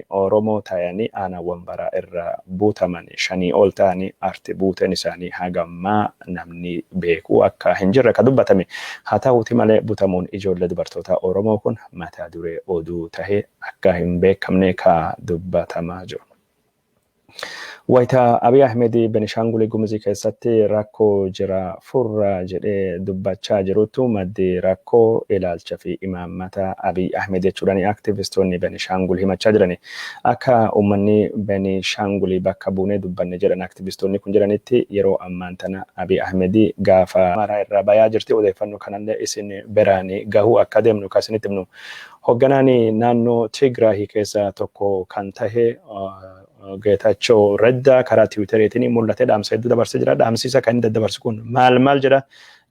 Oromoo ta'anii aanaa Wambaraa irraa butaman 5 ol ta'anii arti buuteen isaanii hagammaa namni beeku akka hin jirre ka dubbatame. Haa ta'uuti malee butamuun ijoollee dubartoota Oromoo kun mata duree oduu tahee akka hin beekamne ka dubbatamaa jiru. Wayita Abiy Ahmed Benishaangul Gumuzii keessatti rakkoo jira furra jedhee dubbachaa jirutu maddi rakkoo ilaalcha fi imaammata Abiy Ahmed jechuudhaan aktivistoonni Benishaangul himachaa jirani. Akka uummanni Benishaangul bakka buunee dubbanne jedhan aktivistoonni kun jedhanitti yeroo ammaan tana Abiy Ahmed gaafa maraa irraa bayaa jirti. Odeeffannoo kanallee isin biraan gahuu akka deemnu kan isinitti himnu. Hoogganaan naannoo Tigraay keessaa tokko kan tahe Geetaachoo Reddaa karaa Tiwiiteriitiin mul'atee dhaamsa hedduu dabarsee jira. Dhaamsiisa kan inni daddabarsu kun maal maal jedha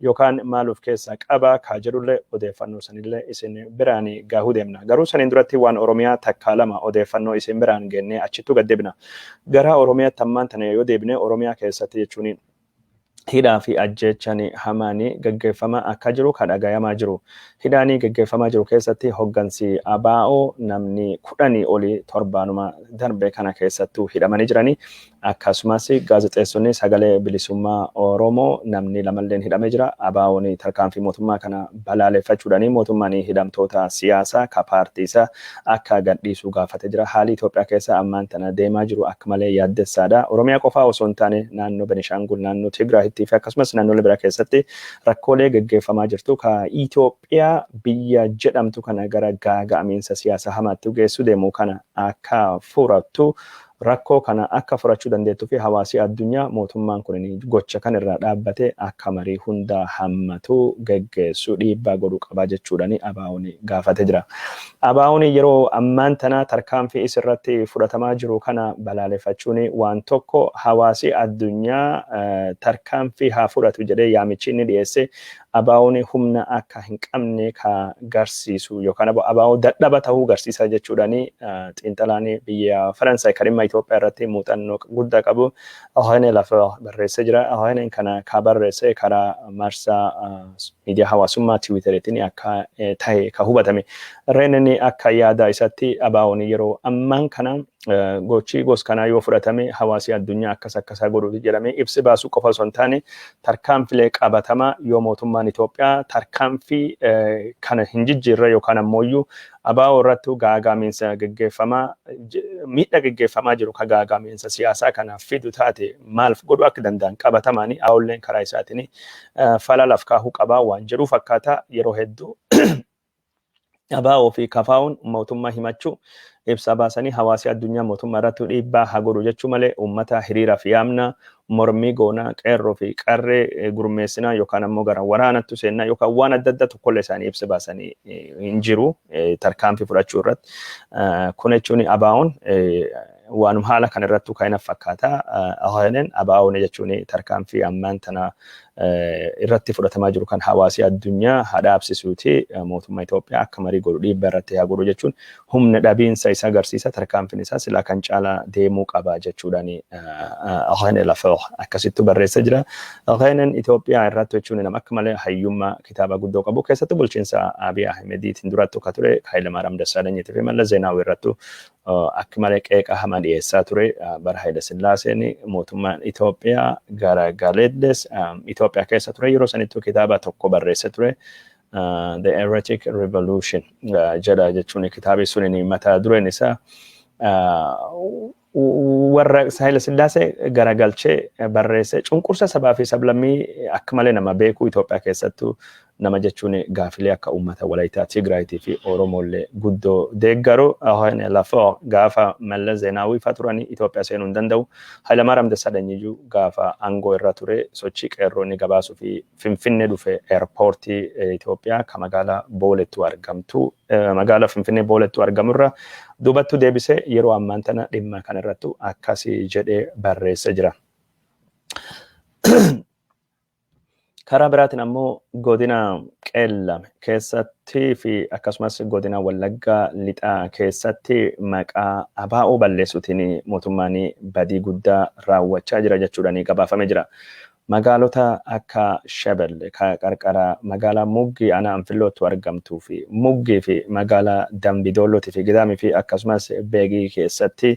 yookaan maal of keessaa qaba kaa jedhullee odeeffannoo sanillee isin biraan gahuu deemna. Garuu saniin duratti waan Oromiyaa takkaa lama odeeffannoo isin biraan geennee achittuu gad deebina. Gara Oromiyaatti ammaan tana yoo deebine, Oromiyaa keessatti jechuun hidhaa fi ajjeechaan hamaan gaggeeffamaa akka jiru kan dhagayamaa jiru. Hidhaan gaggeeffamaa jiru keessatti hoggansi ABO namni 10 olii torbaanuma darbe kana keessattuu hidhamanii jiranii. Akkasumas gaazexeessonni Sagalee Bilisummaa Oromoo namni lamalleen hidhamee jira. ABO'n tarkaanfii mootummaa kana balaaleffachuudhaan mootummaan hidhamtoota siyaasaa ka paartii isaa akka gadhiisuu gaafatee jira. Haalli Itoophiyaa keessa ammaan tana deemaa jiru akka malee yaaddessaadha. Oromiyaa qofaa osoo hin taane naannoo Benishaangul, naannoo Tigraayitti fi akkasumas naannolee biraa keessatti rakkoolee gaggeeffamaa jirtu ka Itoophiyaa biyya jedhamtu kana gara gaaga'amiinsa siyaasaa hamaatti geessuu deemu kana akka furattu, rakkoo kana akka furachuu dandeettuu fi hawaasi addunyaa mootummaan kun gocha kan irraa dhaabbate akka marii hunda hammatu geggeessu dhiibbaa godhuu qabaa jechuudhaan ABO'n gaafatee jira. ABO'n yeroo ammaan tana tarkaanfii isirratti fudhatamaa jiru kana balaaleffachuun waan tokko, hawaasi addunyaa tarkaanfii haa fudhatu jedhee yaamichi inni dhiyeesse ABO'n humna akka hin qabne ka garsiisu yookaan ABO dadhaba ta'uu garsiisa jechuudhaan xiinxalaan biyya Faransaay kan dhimma Itoophiyaa irratti muuxannoo guddaa qabu René Lafort barreessee jira. Reneen kana ka barreesse karaa marsaa miidiyaa hawaasummaa Tiwiiteriitiin akka ta'e ka hubatame. Reneen akka yaada isaatti ABO'n yeroo ammaan kana gochi gos kanaa yoo fudhatame hawaasi addunyaa akkas akkasaa godhuuti jedhamee ibsi baasuu qofa osoo hin taane, tarkaanfilee qabatamaa yoo mootummaan Itoophiyaa tarkaanfii kana hin jijjiirre yookaan ammoo ABO irratti gaagaamiinsa geggeeffamaa, miidha geggeeffamaa jiru ka gaagaamiinsa siyaasaa kanaaf fidu taate maal godhuu akka danda'an qabatamaanii ABOlleen karaa isaatiin fala laf kaahuu qabaa waan jedhu fakkaata. Yeroo hedduu ABO fi KFO'n mootummaa himachuu, ibsa baasanii hawaasi addunyaa mootummaa irratti dhiibbaa haa godhu jechuu malee, uummata hiriiraaf yaamna, mormii goonaa, qeerroo fi qarree gurmeessinaa yookaan ammoo gara waraanattu seennaa yookaan waan adda addaa tokkollee isaanii ibsa baasanii hin jiru tarkaanfii fudhachuu irratti. Kun jechuun ABO'n waanum haala kan irrattuu kan fakkaata. Ahenen ABO'n jechuun tarkaanfii ammaan tana irratti fudhatamaa jiru kan hawaasi addunyaa haa dhaabsisuuti, mootummaa Itoophiyaa akka marii godhu dhiibbaa irratti haa godhu jechuun humna dhabiinsa isa agarsiisa. Tarkaanfiin isaa silaa kan caalaa deemuu qaba jechuudhaan René Lafort akkasittu barreessee jira. Reneen Itoophiyaa irratti jechuun nama akka malee hayyummaa kitaaba guddoo qabu, keessattuu bulchiinsa Abiy Ahmediitiin durattu ka ture Hayilamaariyaam Dassaalenyiitii fi Mallas Zeenaawii irrattu akka malee qeeqa hamaa dhiyeessaa ture. Bara Haayile Sillaaseen mootummaan Itoophiyaa garagalees Itoophiyaa keessa ture. Yeroo sanittuu kitaaba tokko barreessee ture. The Heretic Revolution jedha jechuun kitaabi sun mata dureen isaa warra Haayile Sillaasee garagalchee barreesse. Cunqursa sabaa fi sablammii akka malee nama beeku, Itoophiyaa keessattuu nama jechuun gaafilee akka uummata Walaayitaa, Tigraayitii fi Oromollee guddoo deeggaru. Lafoo gaafa Mallas Zeenaawii fa'aa turanii Itoophiyaa seenuu hin danda'u. Hayilamaariyaam Dassaalenyiyyuu gaafa aangoo irra ture sochii qeerroo inni gabaasuu fi Finfinnee dhufe, eerpoortii Itoophiyaa ka magaalaa Boolettu argamtu, magaalaa Finfinnee Boolettu argamurra duubattu deebisee yeroo ammaan tana dhimma kanarrattu akkasii jedhee barreessee jira. Karaa biraatiin ammoo godina Qeellam keessatti fi akkasumas godina Wallaggaa Lixaa keessatti maqaa ABO balleessuutiin mootummaan badii guddaa raawwachaa jira jechuudhaan gabaafamee jira. Magaalota akka Shebel qarqara magaalaa Muggii aanaa Anfillootti argamtuu fi Muggii fi magaalaa Dambidoolootii fi Gidaamii fi akkasumas Beegii keessatti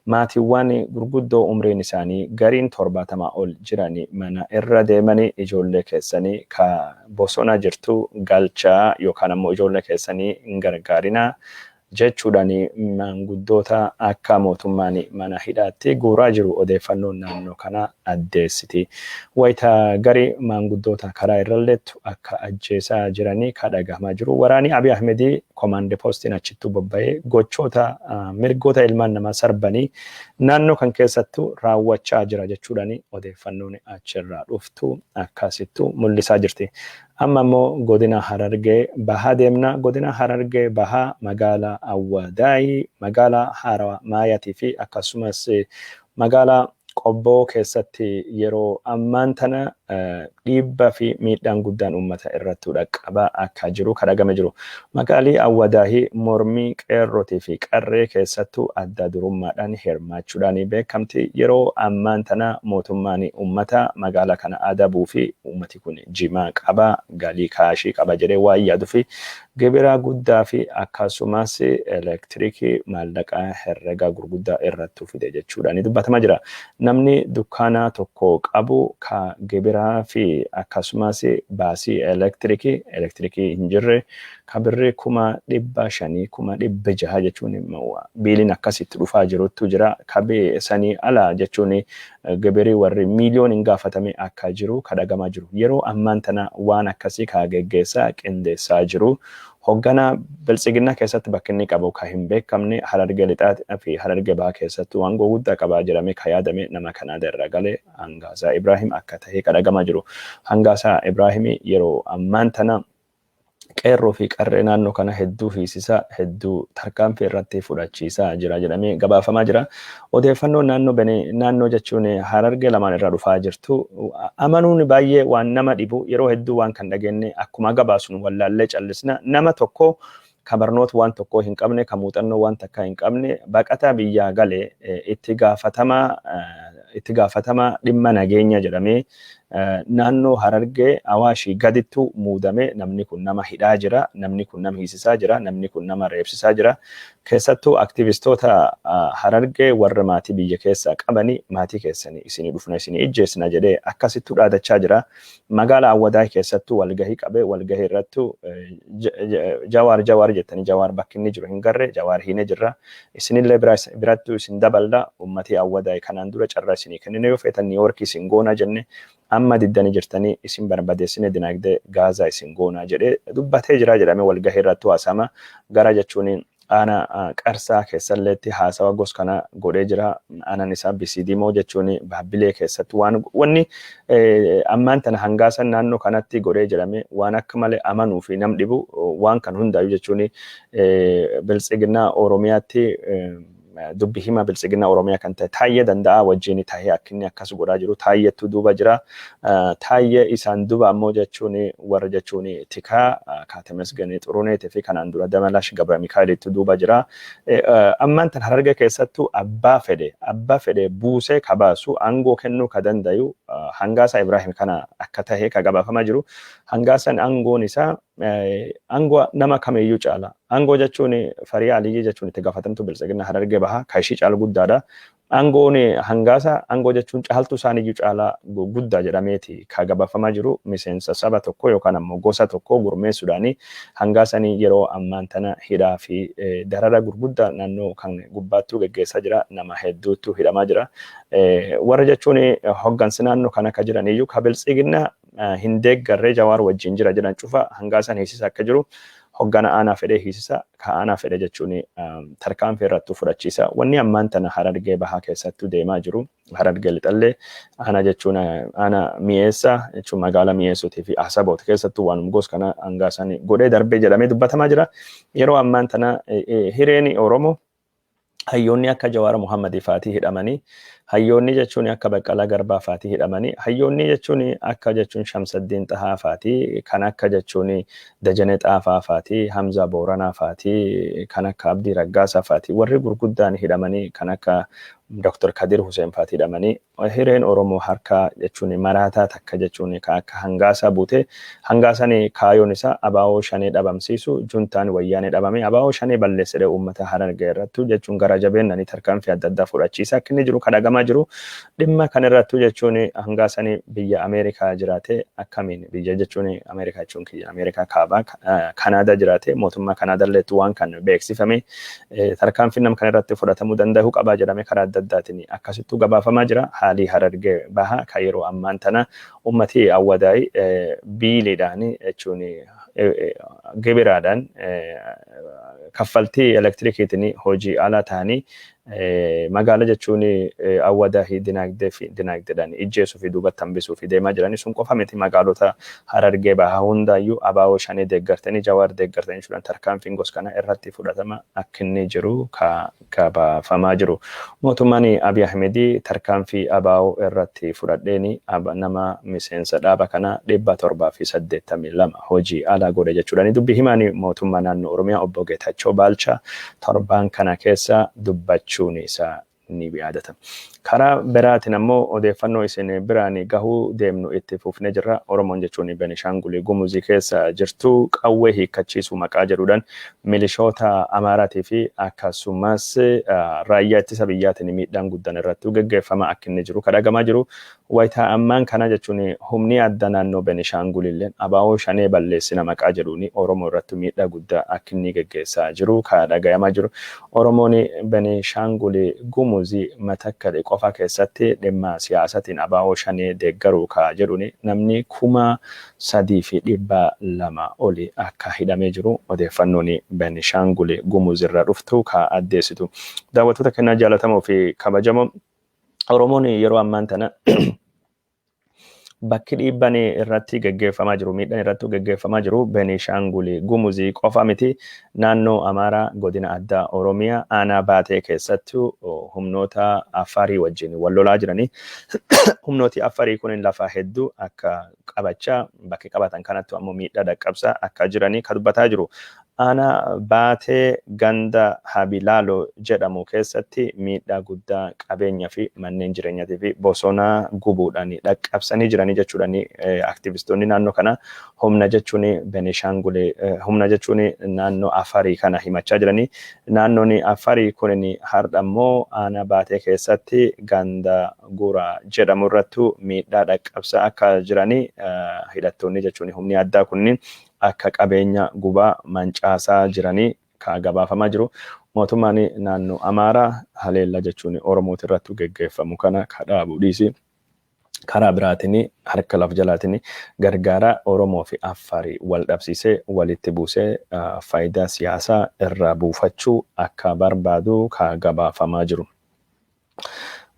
maatiiwwan gurguddoo umriin isaanii gariin 70 ol jiran mana irra deemanii ijoollee keessanii ka bosona jirtu galchaa yookaan ammoo ijoollee keessanii hin gargaarinaa jechuudhaan maanguddoota akka mootummaan mana hidhaatti guuraa jiru odeeffannoon naannoo kana addeessiti. Wayita gari maanguddoota karaa irralleettu akka ajjeesaa jiranii ka dhagahamaa jiru. Waraanni Abiy Ahmedii komaande poostiin achittuu bobba'ee gochoota mirgoota ilmaan namaa sarbanii naannoo kan keessattuu raawwachaa jira jechuudhaan odeeffannoon achirraa dhuftu akkasittuu mul'isaa jirti. Amma immoo godina Harargee Bahaa deemna. Godina Harargee Bahaa magaalaa Awwadaayii, magaalaa Haarawaa Maayatii fi akkasumas magaalaa Qobboo keessatti yeroo ammaan tana dhiibbaa fi miidhaan guddaan uummata irratti dhaqqabaa akka jiru kan dhagame jiru. Magaalii Awwadaahii mormii qeerrootii fi qarree keessattuu adda durummaadhaan hirmaachuudhaan beekamti. Yeroo ammaan tana mootummaan uummata magaalaa kana adabuu fi uummati kun jimaa qaba, galii kaashii qaba jedhee waan yaaduu fi gibira guddaa fi akkasumas elektirikii maallaqa herrega gurguddaa irratti fide jechuudhaan dubbatamaa jira. Namni dukkaana tokko qabu ka gibiraa fi akkasumas baasii elektirikii hin jirre ka birrii 500,000, 600,000 jechuun biiliin akkasitti dhufaa jirutu jira. Ka sanii ala jechuun gibirii warri miiliyoon hin gaafatame akka jiru ka dhagamaa jiru. Yeroo ammaan tana waan akkasii ka geggeessaa qindeessaa jiru. Hoogganaa Biltsiginnaa keessatti bakka inni qabu ka hin beekamne, Harargee Lixaa fi Harargee Bahaa keessatti waan guddaa qabaa jedhamee ka yaadame nama Kanaadaa irraa galee Hangaasaa Ibraahim akka ta'e ka dhagamaa jiru. Hangaasaa Ibraahim yeroo ammaan tana qeerroo fi qarree naannoo kana hedduu hiisisaa, hedduu tarkaanfii irratti fudhachiisaa jira jedhamee gabaafamaa jira. Odeeffannoon naannoo naannoo jechuun Harargee lamaan irraa dhufaa jirtu amanuun baay'ee waan nama dhibu. Yeroo hedduu waan kan dhageenye akkuma gabaasnu wallaallee callisna. Nama tokko ka barnoota waan tokkoo hin qabne, ka muuxannoo waan takkaa hin qabne, baqataa biyyaa galee itti gaafatama dhimma nageenya jedhamee naannoo Harargee Awaashii gadittu muudame, namni kun nama hidhaa jira, namni kun nama hiisisaa jira, namni kun nama reebsisaa jira. Keessattuu aktivistoota Harargee warra maatii biyya keessaa qabanii, maatii keessanii isinii dhufna, isinii ijjeessina jedhee akkasittuu dhaadachaa jira. Magaalaa Awwadaay keessattuu walgahii qabee walgahii irrattuu "Jawaar, Jawaar jettanii, Jawaar bakki inni jiru hin garre, Jawaar hiine jirra, isinillee birattuu isin daballa, uummatii Awwadaay kanaan dura carraa isinii kennine, yoo feetan Niiwoorkii isin goona jenne, amma diddanii jirtanii, isin barbadeessine dinagdee Gaazaa isin goonaa" jedhee dubbatee jira jedhamee walgahii irrattuu haasama. Gara jechuun aana Qarsaa keessalleetti haasawa gos kana godhee jira. Aanaan isaa Bisidimoo jechuun Baabbilee keessatti waan wanni ammaan tana hangaasan naannoo kanatti godhee jedhame waan akka malee amanuu fi nam dhibu. Waan kan hundaayyuu jechuun Biltsiginnaa Oromiyaatti dubbi hima Biltsiginnaa Oromiyaa kan ta'e Taayyee Danda'aa wajjin tahee akka inni akkas godhaa jiru, Taayyettu duuba jira. Taayyee isaan duuba ammoo jechuun warra jechuun tikaa Kaatemesgenii Xuruneetii fi kanaan dura Damalash Gabra Mikaa'elitu duuba jira. Ammaan tan Harargee keessattuu abbaa fedhe buusee kabaasu, aangoo kennuu ka dandayu Hangaasaa Ibraahim kana akka tahe ka gabaafamaa jiru. Hangaasaan aangoon isaa aangoo nama kamiyyuu caala. Aangoo jechuun Fariyaa Aliyyii jechuun itti gaafatamtuu Biltsiginnaa Harargee Bahaa ka ishii caalu guddaadha. Aangoon Hangaasa aangoo jechuun caaltuu isaaniiyyuu caalaa guddaa jedhameeti ka gabaafamaa jiru. Miseensa saba tokko yookaan ammoo gosa tokko gurmeessuudhaani Hangaasanii yeroo ammaan tana hidhaa fi darara gurguddaa naannoo kan gubbaattuu geggeessaa jira. Nama hedduutu hidhamaa jira. Warra jechuun hoggansi naannoo kana ka jiraniyyuu ka Biltsiginnaa hin deeggarree, Jawaar wajjin jira jedhan cufa Hangaasaan hiisisa akka jiru, hoggana aanaa fedhee hiisisa, ka aanaa fedhe jechuun tarkaanfii irrattuu fudhachiisa. Wanni ammaan tana Harargee Bahaa keessattuu deemaa jiru, Harargee Lixallee aanaa jechuun aanaa Mi'eessaa jechuun magaalaa Mi'eessuutii fi Asaboot keessattuu waanuma gos kana Hangaasaan godhee darbee jedhamee dubbatamaa jira. Yeroo ammaan tana hireen Oromoo hayyoonni akka Jawaar Muhammadii faatii hidhamanii, hayyoonni jechuun akka Baqqalaa Garbaa faatii hidhamanii, hayyoonni jechuun akka jechuun Shamsaddiin Xahaa faatii, kan akka jechuun Dajanee Xaafaa faatii, Hamzaa Booranaa faatii, kan akka Abdii Raggaasaa faatii, warri gurguddaan hidhamanii, kan akka Dr. Kadir Hussein faati hidhamanii hireen Oromoo harkaa jechuun maraataa takka jechuun ka akka hangaasaa buute. Hangaasaan kaayoon isaa abaa'oo shanee dhabamsiisu, juntaan wayyaanee dhabame abaa'oo shanee balleessedhe uummata Harargee irrattu jechuun gara jabeennanii tarkaanfii adda addaa fudhachiisa akka inni jiru kadhagamaa jiru. Dhimma kan irrattu jechuun hangaasaan biyya Ameerikaa jiraate, akkamiin biyya jechuun Ameerikaa jechuun kiyya Ameerikaa kaabaa Kanaadaa jiraate, mootummaa Kanaadaa illeetu waan kan beeksifame tarkaanfiin nama kan irratti fudhatamuu danda'u qabaa jedhame karaa adda addaatiin akkasittuu gabaafamaa jira. Haalii Harargee baha kan yeroo ammaan tana ummati Awwadaay biiliidhaan jechuun gibiraadhaan kaffaltii elektirikiitiin hojii ala ta'anii magaala jechuun Awwadaa dinaagdee fi dinaagdeedhaan ijjeesuu fi duubatti hambisuu fi deemaa jiranii sun qofa miti. Magaalota Harargee baha hundaayyuu abaa'oo shanee deeggartanii, Jawaar deeggartanii jechuudhaan tarkaanfiin gos kana irratti fudhatama akka inni jiru gabaafamaa jiru. Mootummaan Abiy Ahmedii tarkaanfii abaa'oo irratti fudhadheeni nama miseensa dhaaba kana 782 hojii alaa godhe jechuudhaan dubbi himaan mootummaa naannoo Oromiyaa obbo Geetachoo Baalchaa torbaan kana keessa dubbachuun isaa ni yaadata. Karaa biraatiin ammoo odeeffannoo isin biraan gahuu deemnu itti fufnee jirra. Oromoon jechuun Benishaangul Gumuzii keessa jirtu qawwee hiikkachiisuu maqaa jedhuudhaan milishoota Amaaraatii fi akkasumas raayyaa ittisa biyyaatiin miidhaan guddaan irratti geggeeffama akka inni jiru kadhagamaa jiru. Wayitaa ammaan kana jechuun humni adda naannoo Benishaangul illee abaa'oo shanee balleessina maqaa jedhuun Oromoo irratti miidhaa guddaa akka inni geggeessaa jiru kadhagayamaa jiru. Oromoon Benishaangul Gumuzii Matakkal qofa keessatti dhimma siyaasatiin abaa'oo shanee deeggaruu ka jedhuun namni 3,200 oli akka hidhamee jiru odeeffannoon Benishaangul Gumuz irraa dhuftu ka addeessitu. Daawwattoota kennaa jaallatamoo fi kabajamoo, Oromoon yeroo ammaan tana bakki dhiibban irratti geggeeffamaa jiru, miidhaan irratti geggeeffamaa jiru Benishaangul Gumuzii qofa miti. Naannoo Amaaraa godina addaa Oromiyaa aanaa Baatee keessatti humnoota Affarii wajjin wal lolaa jiranii. Humnooti Affarii kun lafa hedduu akka qabachaa bakki qabatan kanatti ammoo miidhaa dhaqqabsaa akka jiranii kan dubbataa jiru. Aanaa Baatee ganda Habilaalo jedhamu keessatti miidhaa guddaa qabeenya fi manneen jireenyaatii fi bosona gubuudhaan dhaqqabsanii jiranii jechuudhaan aktivistoonni naannoo kana humna jechuun Benishaangul humna jechuun naannoo Afarii kana himachaa jiranii. Naannoon Afarii kun har'a immoo aanaa Baatee keessatti ganda Guuraa jedhamu irrattu miidhaa dhaqqabsaa akka jiranii, hidhattoonni jechuun humni addaa kunniin akka qabeenya gubaa mancaasaa jiranii ka gabaafamaa jiru. Mootummaan naannoo Amaaraa haleella jechuun Oromooti irratti geggeeffamu kana ka dhaabu dhiisi. Karaa biraatiin harka laf jalaatiin gargaara Oromoo fi Affarii wal dhabsiisee walitti buusee faayidaa siyaasaa irraa buufachuu akka barbaadu ka gabaafamaa jiru.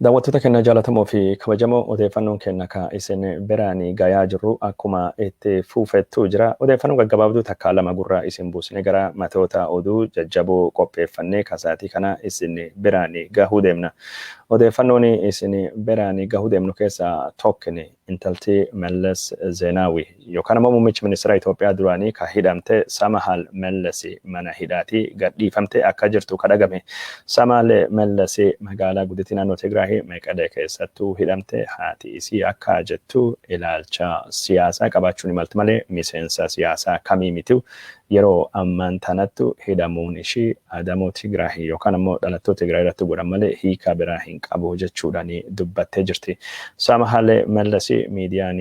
Daawwattoota keenya jaallatamoo fi kabajamoo, odeeffannoon keenya ka isin biraan gayaa jirru akkuma itti fufettu jira. Odeeffannoo gaggabaabduu takka lama gurraa isin buusnee gara matoota oduu jajjaboo qopheeffannee kasaatii kana isin biraan gahuu deemna. Odeeffannoon isin biraan gahuu deemnu keessaa tokkini intalti Mallas Zeenaawi yookaan ammoo muummichi ministeera Itoophiyaa duraanii ka hidhamte Samahaal Mallas mana hidhaatii gadhiifamte akka jirtu kadhagame. Samahaal Mallas magaalaa guddittii naannoo Tigraay Meqalee keessattuu hidhamte. Haati isii akka jettu ilaalcha siyaasaa qabaachuu ni malti malee miseensa siyaasaa kamii miti. Yeroo ammaan tanattu hidhamuun ishii adamoo Tigraay yookaan ammoo dhalattoota Tigraay irratti godhan malee hiika biraa hin qabu jechuudhaan dubbattee jirti. Samahaal Mallas miidiyaan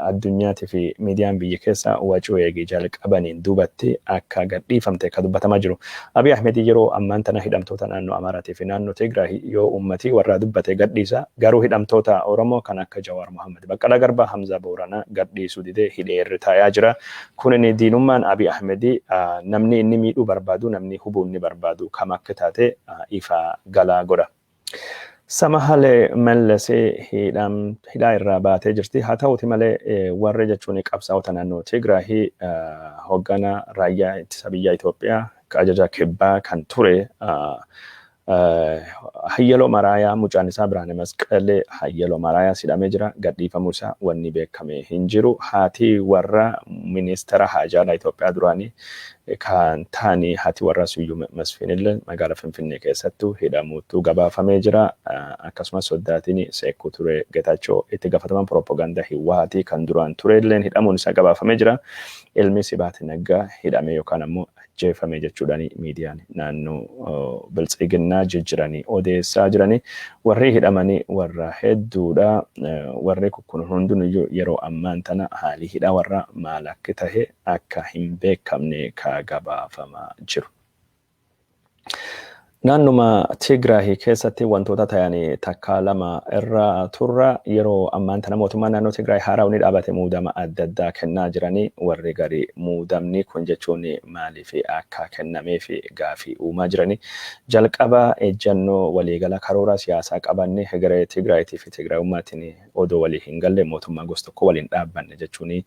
addunyaatii fi miidiyaan biyya keessa wacuu eegi jalqabaniin duubatti akka gadhiifamte ka dubbatamaa jiru. Abiy Ahmed yeroo ammaan tana hidhamtoota naannoo Amaaraatii fi naannoo Tigraay yoo uummatii warraa dubbate gadhiisa, garuu hidhamtoota Oromoo kan akka Jawaar Mohammad, Baqqalaa Garbaa, Hamzaa Booranaa gadhiisuu didee hidhee irra taayaa jira. Kunin diinummaan Abiy Ahmed namni inni miidhuu barbaadu, namni hubuu inni barbaadu kam akka taate ifa galaa godha. Samahaal Mallas hidhaa irraa baatee jirti. Haa ta'uti malee warri jechuun qabsaa'ota naannoo Tigraay hoggana raayyaa ittisa biyyaa Itoophiyaa ajaja kibbaa kan ture Hayyaloo Maraayaa mucaan isaa Birhaane Masqalee Hayyaloo Maraayaa hidhamee jira. Gadhiifamuu isaa wanni beekame hin jiru. Haati warra ministeera haajaalaa Itoophiyaa duraanii kan ta'anii haati warra Suyyuu Masfiinillee magaalaa Finfinnee keessattuu hidhamuutu gabaafamee jira. Akkasumas soddaatiin Seekuu Turee Getachoo itti gaafatamaan piroopagaandaa Hiwwaatii kan duraan turelleen hidhamuun isaa gabaafamee jira. Ilmi Sibaat Naggaa hidhame yookaan ammoo ajjeefame jechuudhaan miidiyaan naannoo Biltsiginnaa jijjiiranii odeessaa jiranii. Warri hidhamanii warra hedduudha. Warri kun hundinuyyuu yeroo ammaan tana haalli hidhaa warra maal akka tahe akka hin beekamne ka gabaafamaa jiru. Naannuma Tigraay keessatti wantoota ta'an takka lama irra turra. Yeroo ammaan tana mootummaan naannoo Tigraay haaraa ni dhaabate, muudama adda addaa kennaa jiranii. Warri garii muudamni kun jechuun maaliif akka kennamee fi gaafii uumaa jiranii. Jalqaba ejjannoo waliigala karoora siyaasaa qabanne hegeree Tigraayitii fi Tigraayummaatiin odoo walii hin galle mootummaa gosa tokko waliin dhaabbanne jechuun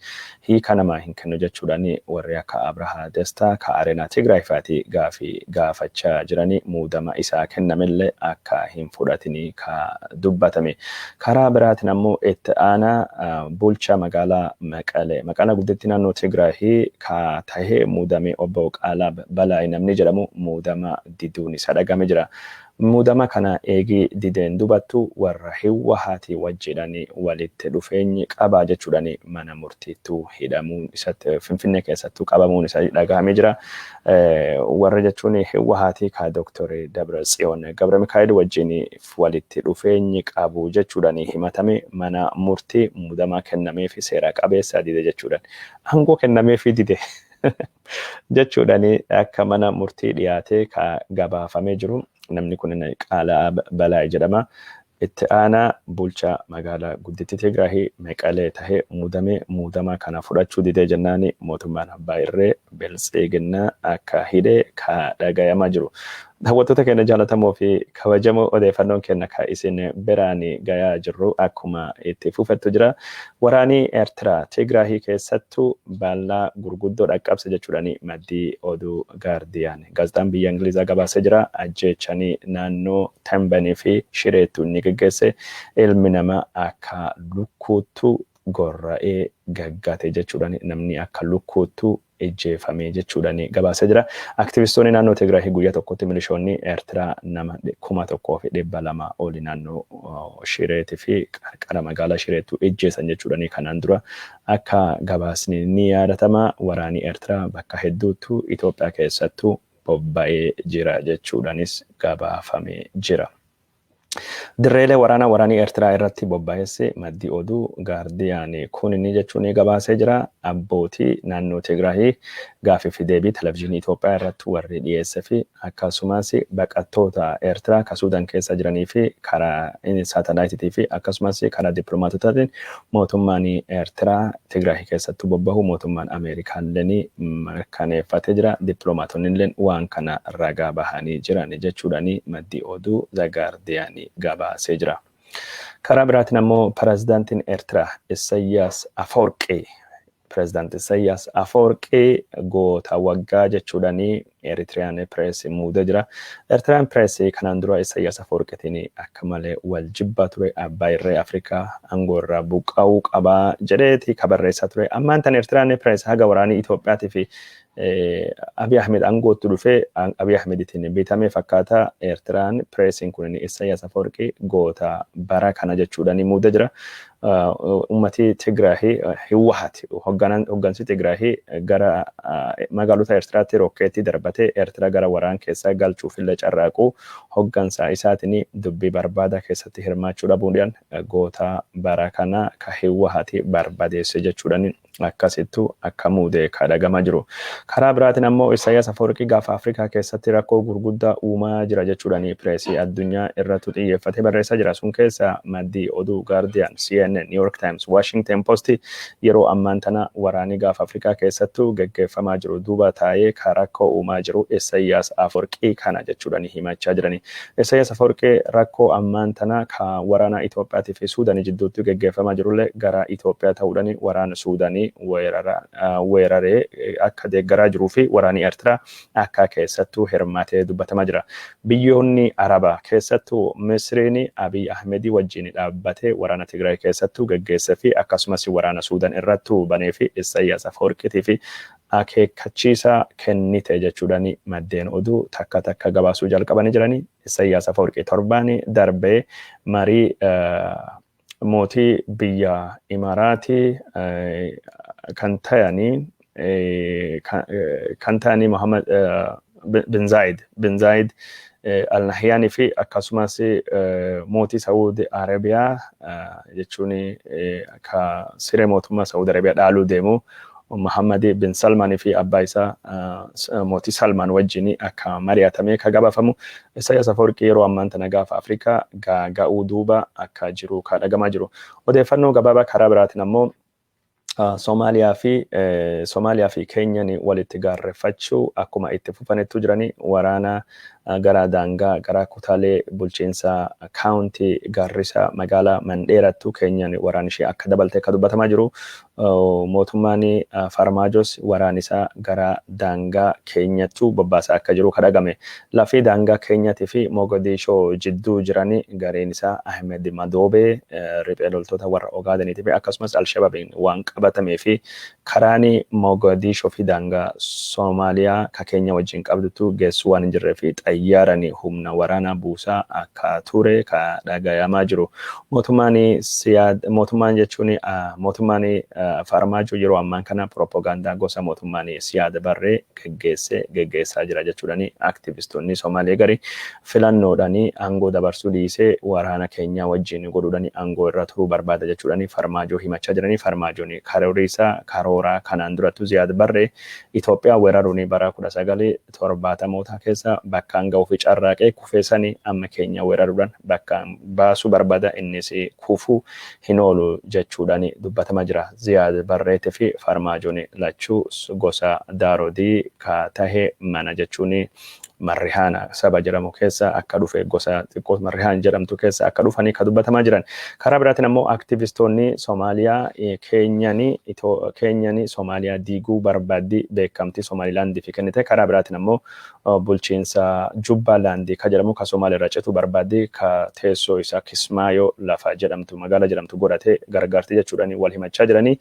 hiika namaa hin kennu jechuudhaan warri akka Abrahaa Destaa ka Areenaa Tigraay fa'aati gaafii gaafachaa jiranii, muudama isaa kennamellee akka hin fudhatini ka dubbatame. Karaa biraatiin ammoo itti aanaa bulchaa magaalaa Maqalee, magaalaa guddittii naannoo Tigraay ka tahee muudame obbo Qaalaa Balaay namni jedhamu muudama diduun isa dhagame jira. Muudama kana eegii dideen dubattu warra Hiwwahaatii wajjidhaan walitti dhufeenyi qabaa jechuudhaan mana murtiittuu hidhamuun isatti Finfinnee keessattuu qabamuun isa dhagahamee jira. Warra jechuun Hiwwahaatii ka Dooktor Dabra Tsiyoon Gabra Mikaa'el wajjin walitti dhufeenyi qabu jechuudhaan himatame mana murtii muudama kennamee fi seera qabeessa dide jechuudhaan, aangoo kennamee fi dide jechuudhaan akka mana murtii dhiyaatee ka gabaafamee jiru. Namni kun Qaalaa Balaa jedhama. Itti aanaa bulchaa magaalaa guddittii Tigraay Meqalee tahee muudamee muudama kana fudhachuu didee jennaani mootummaan abbaa irree Biltsiginnaa akka hidhee ka dhagayamaa jiru. Daawwattoota keenya jaallatamoo fi kabajamoo, odeeffannoon keenya ka isin biraan gayaa jirru akkuma itti fufettu jira. Waraanii Eertiraa Tigraay keessattuu balaa gurguddoo dhaqqabse jechuudhaan maddii oduu Gaardiyaan gaazexaan biyya Ingilizaa gabaasee jira. Ajjeechanii naannoo Tambanii fi Shireettu inni geggeesse ilmi namaa akka lukkuuttu gorra'ee gaggate jechuudhaan, namni akka lukkuuttu ijjeefame jechuudhaan gabaasee jira. Aktivistoonni naannoo Tigraay guyyaa tokkotti milishoonni Eertiraa nama 1200 oli naannoo Shireetii fi qarqara magaalaa Shireettu ijjeessan jechuudhaan kanaan dura akka gabaasni ni yaadatama. Waraanni Eertiraa bakka hedduuttu Itoophiyaa keessattuu bobba'ee jira jechuudhaanis gabaafamee jira. Dirreelee waraanaa waraanii Eertiraa irratti bobba'eesse maddi oduu Gaardiyaan kun inni jechuun gabaasee jira. Abbootii naannoo Tigraay gaafii fi deebii televizyiinii Itoophiyaa irratti warri dhiyeessee fi akkasumas baqattoota Eertiraa ka Suudaan keessa jiranii fi karaa saatalaayitiitii fi akkasumas karaa dippiloomaatotaatiin mootummaan Eertiraa Tigraay keessattuu bobbahu mootummaan Ameerikaallee mirkaneeffatee jira. Dippiloomaatonni illee waan kana ragaa bahanii jiran jechuudhaan maddi oduu The Guardian gabaasee jira. Karaa biraatiin ammoo pirezidaantiin Eertiraa Isayyaas Afawarqii, Pirezidaanti Isayyaas Afawarqii goota waggaa jechuudhaan Eritiriyaan Pirees muudee jira. Eritiriyaan Pirees kanaan dura Isayyaas Afawarqiitiin akka malee wal jibbaa ture, abbaa irree Afrikaa aangoo irraa buqqa'uu qabaa jedheeti ka barreessaa ture. Ammaan tan Eritiriyaan Pirees haga waraanii Itoophiyaatii fi Abiy Ahmed aangootti dhufee Abiy Ahmeditiin bitamee fakkaata. Eertiraan pireesiin kun Isayyaas Afawarqii goota bara kana jechuudhaan muudee jira. Ummati Tigraay Hiwwahat hoggansi Tigraay gara magaalota Eertiraatti rokkeetti darbatee Eertiraa gara waraan keessa galchuuf illee carraaqu hoggansa isaatiin dubbii barbaada keessatti hirmaachuu dhabuudhaan goota bara kana ka Hiwwahati barbadeesse jechuudhaan akkasittu akka muudee kadhagamaa jiru. Karaa biraatiin ammoo Isaayyaas Afawarqii gaafa Afrikaa keessatti rakkoo gurguddaa uumaa jira jechuudhaan pireesii addunyaa irratti xiyyeeffatee barreessaa jira. Sun keessa maddii oduu Guardian, CNN, New York Times, Washington Post yeroo ammaan tana waraanii gaafa Afrikaa keessattuu geggeeffamaa jiru duuba taa'ee ka rakkoo uumaa jiru Isaayyaas Afawarqii kana jechuudhaan himachaa jirani. Isaayyaas Afawarqii rakkoo ammaan tana ka waraana Itoophiyaatii fi Suudaanii jidduutti geggeeffamaa jirullee gara Itoophiyaa ta'uudhaan waraana Suudaanii Tigraayin weeraree akka deeggaraa jiruu fi waraanni Eertiraa akka keessattuu hirmaatee dubbatamaa jira. Biyyoonni Arabaa, keessattuu Misriin, Abiy Ahmedii wajjin dhaabbatee waraana Tigraay keessattuu geggeessee fi akkasumas waraana Suudaan irrattuu banee fi Isaayyaas Afwerqiitii fi akeekkachiisa kennite jechuudhaan maddeen oduu takka takka gabaasuu jalqabanii jiranii. Isaayyaas Afwerqii torbaan darbee marii mootii biyya Imaaraatii kan ta'anii Muhammad bin Zayid Al Nahyaanii fi akkasumas mootii Saawud Arabiyaa, jechuun ka siree mootummaa Saawud Arabiyaa dhaaluu deemu, Muhammad bin Salmaanii fi abbaa isaa mootii Salmaan wajjin akka mari'atamee ka gabaafamu. Isaayyaas Afwerqii yeroo ammaan tana gaafa Afrikaa gaaga'uu duuba akka jiru ka dhagamaa jiru. Odeeffannoo gabaabaa karaa biraatiin ammoo Somaaliyaa fi Keenyan walitti gaarreeffachuu akkuma itti fufanittu jiranii. Waraana gara daangaa gara kutaalee bulchiinsa kaawuntii Gaarrisa magaalaa Mandheerattu Keenyan waraan ishee akka dabalte akka dubbatamaa jiru. Mootummaan Farmaajos waraan isaa gara daangaa Keenyattu bobbaasaa akka jiru kadhagame. Lafii daangaa Keenyatii fi Mogadishoo jidduu jiran gareen isaa Ahmed Madoobee riphee loltoota warra Ogaadeniitii fi akkasumas Alshababiin waan qabatamee fi karaan Mogadishoo fi daangaa Soomaaliyaa ka Keenya wajjin qabdutu geessuu waan hin jirree fi xayyaaraan humna waraanaa buusaa akka ture ka dhagayamaa jiru. Mootummaan siyaad mootummaan, jechuun mootummaan Farmaajoo, yeroo ammaan kana propagaandaa gosa mootummaan Siyaad Barree geggeessee geggeessaa jira jechuudhaan aktivistoonni Somaalee gari filannoodhaan aangoo dabarsuu dhiisee waraana Keenyaa wajjin godhuudhaan aangoo irra turuu barbaada jechuudhaan Farmaajoo himachaa jiranii. Farmaajoon karoorri isaa karoora kanaan durattu Siyaad Barree Itoophiyaa weeraruun bara 1970moota keessa bakkaan ga'uu fi carraaqee kufeessanii amma Keenya weeraruudhaan bakkaan baasuu barbaada, innis kufuu hin oolu jechuudhaan dubbatamaa jira. Ziyaad Barreetii fi Farmaajoon lachuu gosa Daarodii ka tahe mana, jechuun Marrihaana saba jedhamu keessa akka dhufe, gosa xiqqoo Marrihaan jedhamtu keessa akka dhufanii ka dubbatamaa jiran. Karaa biraatiin ammoo aktivistoonni Somaaliyaa Keenyanii Somaaliyaa diiguu barbaaddi, beekamtii Somaalilaandii fi kennite. Karaa biraatiin ammoo bulchiinsa Jubbaalaandii ka jedhamu ka Somaaliyaa irraa cituu barbaaddi, ka teessoo isaa Kismaayoo lafa jedhamtu magaalaa jedhamtu godhatee gargaarti jechuudhaan wal himachaa jiranii.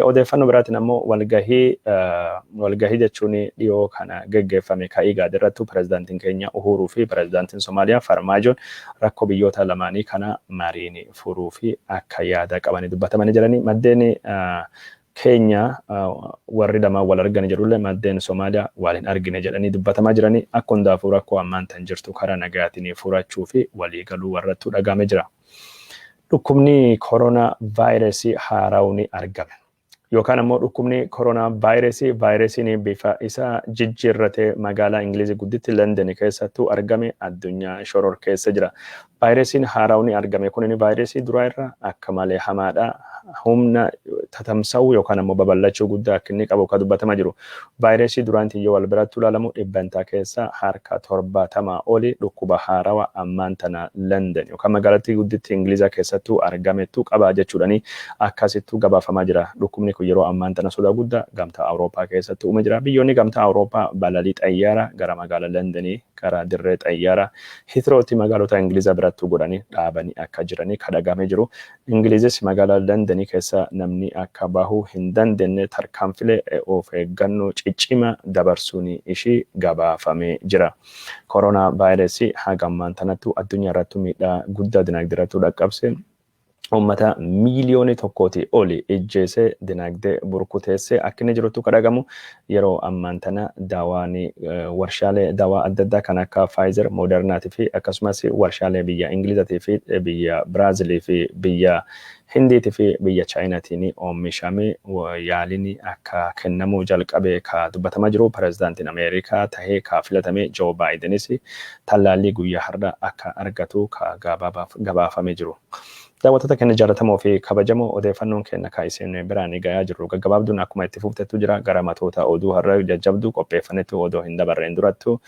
Odeeffannoo biraatiin ammoo walgahii jechuun dhiyoo kana geggeeffame ka IGAD irrattu pirezidaantiin keenya Uhuruu fi pirezidaantiin Somaaliyaa Farmaajoon rakkoo biyyoota lamaanii kana mariin furuu fi akka yaada qabanii dubbatamanii jiranii. Maddeen keenya warri lamaan wal argani jedhullee maddeen Somaaliyaa wal hin argine jedhanii dubbatamaa jiranii. Akka hundaafuu rakkoo ammaan tan jirtu karaa nagaatiin furachuu fi waliigaluu warrattuu dhagaamee jira. Dhukkubni koronaa vaayirasii haarawni argame. Yookaan ammoo dhukkubni koronaa vaayirasii vaayirasiin bifa isaa jijjiirratee magaalaa Ingilizii gudditti London keessattuu argame addunyaa shoror keessa jira. Vaayirasiin haarawni argame kun vaayirasii duraa irra akka malee hamaadha. Humna tatamsa'uu yookaan ammoo babal'achuu guddaa akka inni qabu kan dubbatamaa jiru. Vaayirasii duraan yoo wal biratti ilaalamu dhibbantaa keessa harka 70 oli dhukkuba haarawa ammaan tana London yookaan magaalattii gudditti Ingilizaa keessattuu argamettu qaba jechuudhani akkasittuu gabaafamaa jira. Dhukkubni kun yeroo ammaan tana sodaa guddaa Gamtaa Awurooppaa keessatti uume jira. Biyyoonni Gamtaa Awurooppaa balalii xayyaara gara magaalaa Londonii gara dirree xayyaara Hitirootti magaalota Ingilizaa birattuu godhanii dhaabanii akka jiranii kadhagamee jiru. Ingilizis magaalaa Londonii keessa namni akka bahuu hin dandeenye tarkaanfilee of eeggannoo ciccima dabarsuun ishii gabaafamee jira. Koronaa vaayirasii haga ammaan tanattu addunyaa irrattu miidhaa guddaa dinagdee irrattu dhaqqabse. Uummata miiliyoonii 1tii oli ijjeesee dinagdee burkuteessee akka inni jirutti kadhagamu. Yeroo ammaan tana daawaan warshaalee daawaa adda addaa kan akka Pfizer, Modernaatii fi akkasumas warshaalee biyya Ingilizatii fi biyya Biraazilii fi biyya Hindiitii fi biyya Chaayinaatiin oomishamee yaaliin akka kennamuu jalqabe ka dubbatamaa jiru. Pirezidaantiin Ameerikaa tahee ka filatame Joo Baayidenis tallaallii guyyaa har'a akka argatu ka gabaafamee jiru. Daawwattoota keenya jaallatamoo fi kabajamoo, odeeffannoon keenya kan isin biraan gahaa jirru gaggabaabduun akkuma itti fuftettu jira. Gara matoota oduu har'a jajjabduu qopheeffannetu odoo hin dabarreen durattu,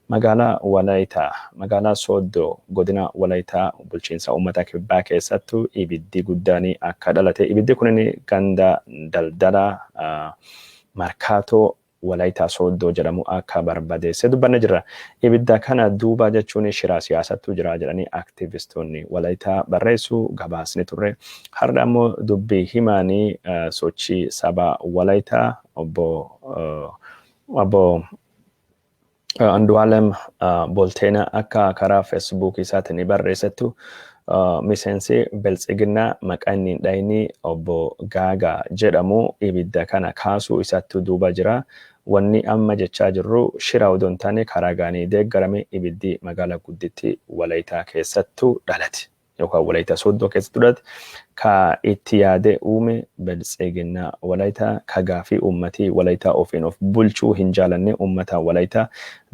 magaalaa Walaayitaa, magaalaa Sooddoo, godina Walaayitaa, bulchiinsa uummata kibbaa keessattu ibiddi guddaan akka dhalate. Ibiddi kunin ganda daldala Markaatoo Walaayitaa Sooddoo jedhamu akka barbadeesse dubbanne jirra. Ibidda kana duuba jechuun shiraa siyaasattu jira jedhanii aktivistoonni Walaayitaa barreessu gabaasni turre. Har'a ammoo dubbii himaanii sochii saba Walaayitaa obbo Andu'aalem Bolteena akka karaa Feesbuukii isaatiin barreessettu, miseensi Biltsiginnaa maqaa inni hin dhayini obbo Gaagaa jedhamu ibidda kana kaasuu isattu duuba jira. Wanni amma jechaa jirru shira odoo hin taane karaa gaanii deeggarame ibiddi magaalaa gudditti Walaayitaa keessattu dhalate, yookaan Walaayitaa Sooddoo keessattu dhalate. Ka itti yaadee uume Biltsiginnaa Walaayitaa, ka gaafii uummatii Walaayitaa ofiin of bulchuu hin jaalanne, uummata Walaayitaa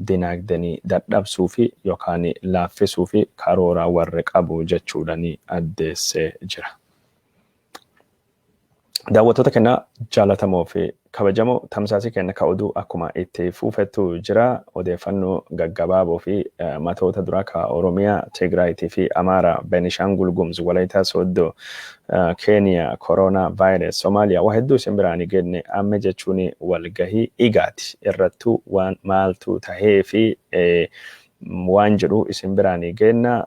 dinaagdanii dadhabsuu fi yookaan laaffisuu fi karoora warri qabu jechuudhaan addeessee jira. Daawwattoota keenya jaallatamoo fi kabajamoo, tamsaasii keenya ka oduu akkuma itti fufettu jira. Odeeffannoo gaggabaaboo fi matoota duraa ka Oromiyaa, Tigraayitii fi Amaaraa, Benishaangul Gumuz, Walaayitaa Sooddoo, Keeniyaa, Koronaa vaayirus, Somaaliyaa, waa hedduu isin biraan genne. Amma jechuun walgahii IGAD irrattuu waan maaltu tahee fi waan jedhu isin biraan geenna.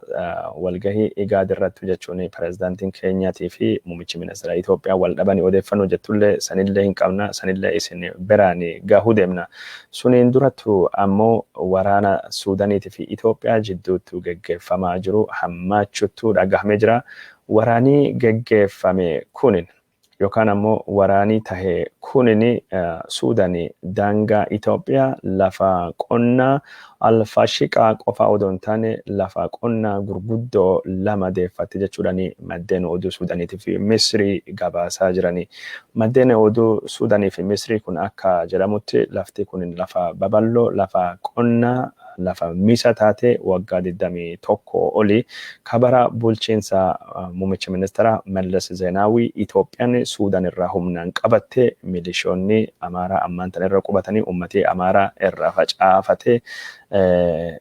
Walgahii IGAD irratti jechuun pirezidaantiin Keenyaatii fi muummichi ministeera Itoophiyaa wal dhabanii odeeffannoo jettullee sanillee hin qabna, sanillee isin biraan gahuu deemna. Suniin durattu ammoo waraana Suudaaniitii fi Itoophiyaa jidduutti geggeeffamaa jiru hammaachuttu dhagahamee jira. Waraanii geggeeffame kunin yookaan ammoo waraanii tahee kunin Suudaanii daangaa Itoophiyaa lafa qonnaa Alfaashiqaa qofa odoo hin taane lafa qonnaa gurguddoo lama deeffatti jechuudhaan maddeen oduu Suudaaniitii fi Misrii gabaasaa jirani. Maddeen oduu Suudaanii fi Misrii kun akka jedhamutti, lafti kun lafa babal'oo, lafa qonnaa, lafa misa taate waggaa 21 oli kabara bulchiinsa muummicha ministeera Mallas Zeenaawii Itoophiyaan Suudaan irraa humnaan qabatte, milishoonni Amaaraa ammaan tana irra qubatanii, uummatni Amaaraa irra facaafatee,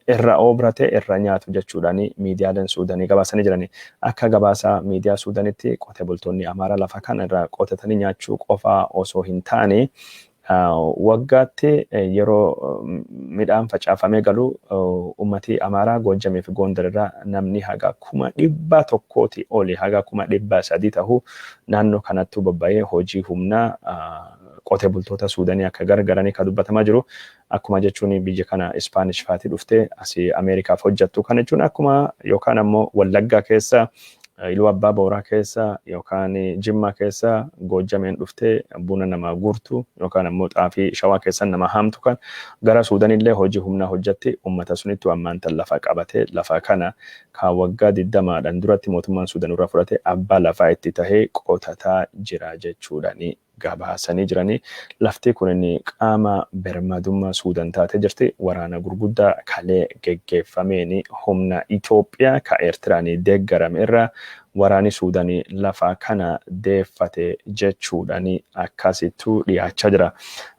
irra oobrate, irra nyaatu jechuudhaan miidiyaaleen Suudaanii gabaasanii jirani. Akka gabaasa miidiyaa Suudaanitti, qote bultoonni Amaaraa lafa kana irraa qotatanii nyaachuu qofaa osoo hin taane, waggaatti yeroo midhaan facaafamee galu uummatii Amaaraa Goojjamii fi Gondar irraa namni haga 100,000tti oli, haga 300,000 ta'u naannoo kanatti bobba'ee hojii humnaa qote bultoota Suudanii akka gargaaranii kan dubbatamaa jiru. Akkuma jechuun biyya kana Ispaanish faatii dhuftee asii Ameerikaaf hojjettu kana jechuun akkuma yookaan ammoo Wallaggaa keessa, Iluu Abbaa Booraa keessa yookaan Jimmaa keessa Goojjameen dhuftee buna nama guurtu yookaan ammoo xaafii Shawaa keessa nama haamtu kan gara Suudanillee hojii humnaa hojjetti. Uummata sunittu ammaan tan lafa qabatee, lafa kana kan waggaa 20dhaan duratti mootummaan Suudan irraa fudhate, abbaa lafaa itti tahee qotataa jira jechuudhaani gabaasanii jiranii. Lafti kun qaama birmadummaa Suudan taatee jirti. Waraana gurguddaa kalee geggeeffameen humna Itoophiyaa ka Eertiraan deeggarame irra waraani Suudanii lafa kana deeffate jechuudhaan akkasittu dhiyaachaa jira.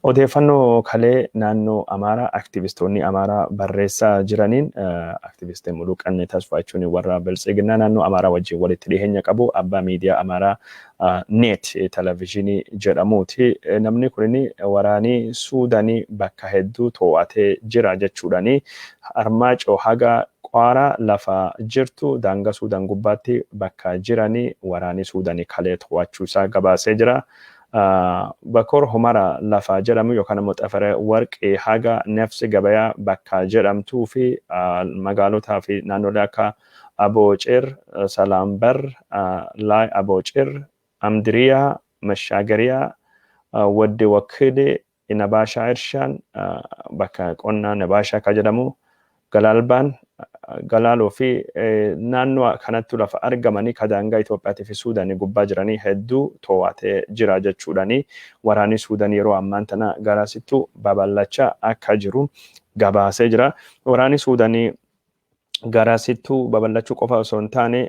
Odeeffannoo kalee naannoo Amaaraa aktivistoonni Amaaraa barreessaa jiraniin, aktivistiin Muluqan Tasfaa jechuun warra Biltsiginnaa naannoo Amaaraa wajjin walitti dhiyeenya qabu, abbaa miidiyaa Amaaraa Neet televezyiinii jedhamuuti. Namni kun waraanii Suudanii bakka hedduu to'atee jira jechuudhaani Armaacoo haga Qaaraa lafa jirtu daangaa Suudaan gubbaatti bakka jiranii waraanii Suudanii kalee to'achuu isaa gabaasee jira. Bakor Humara lafa jedhamu yookaan immoo Xafare Warqii haga Nefsi Gabayaa bakka jedhamtuu fi magaalotaa fi naannolee akka Aboocir, Salaambar, Laay Aboocir, Amdiriyaa, Mashaagariyaa, Wadde Wakkidee, Nabaashaa Irshaan, bakka qonnaa Nabaashaa kan jedhamu, Galaalbaan, Galaaloo fi naannoo kanatti lafa argamanii ka daangaa Itoophiyaatii fi Suudaanii gubbaa jiranii hedduu to'atee jira jechuudhaani waraanni Suudaan yeroo ammaan tana garasittu babal'achaa akka jiru gabaasee jira. Waraanni Suudaanii Garasittuu babal'achuu qofa osoo hin taane,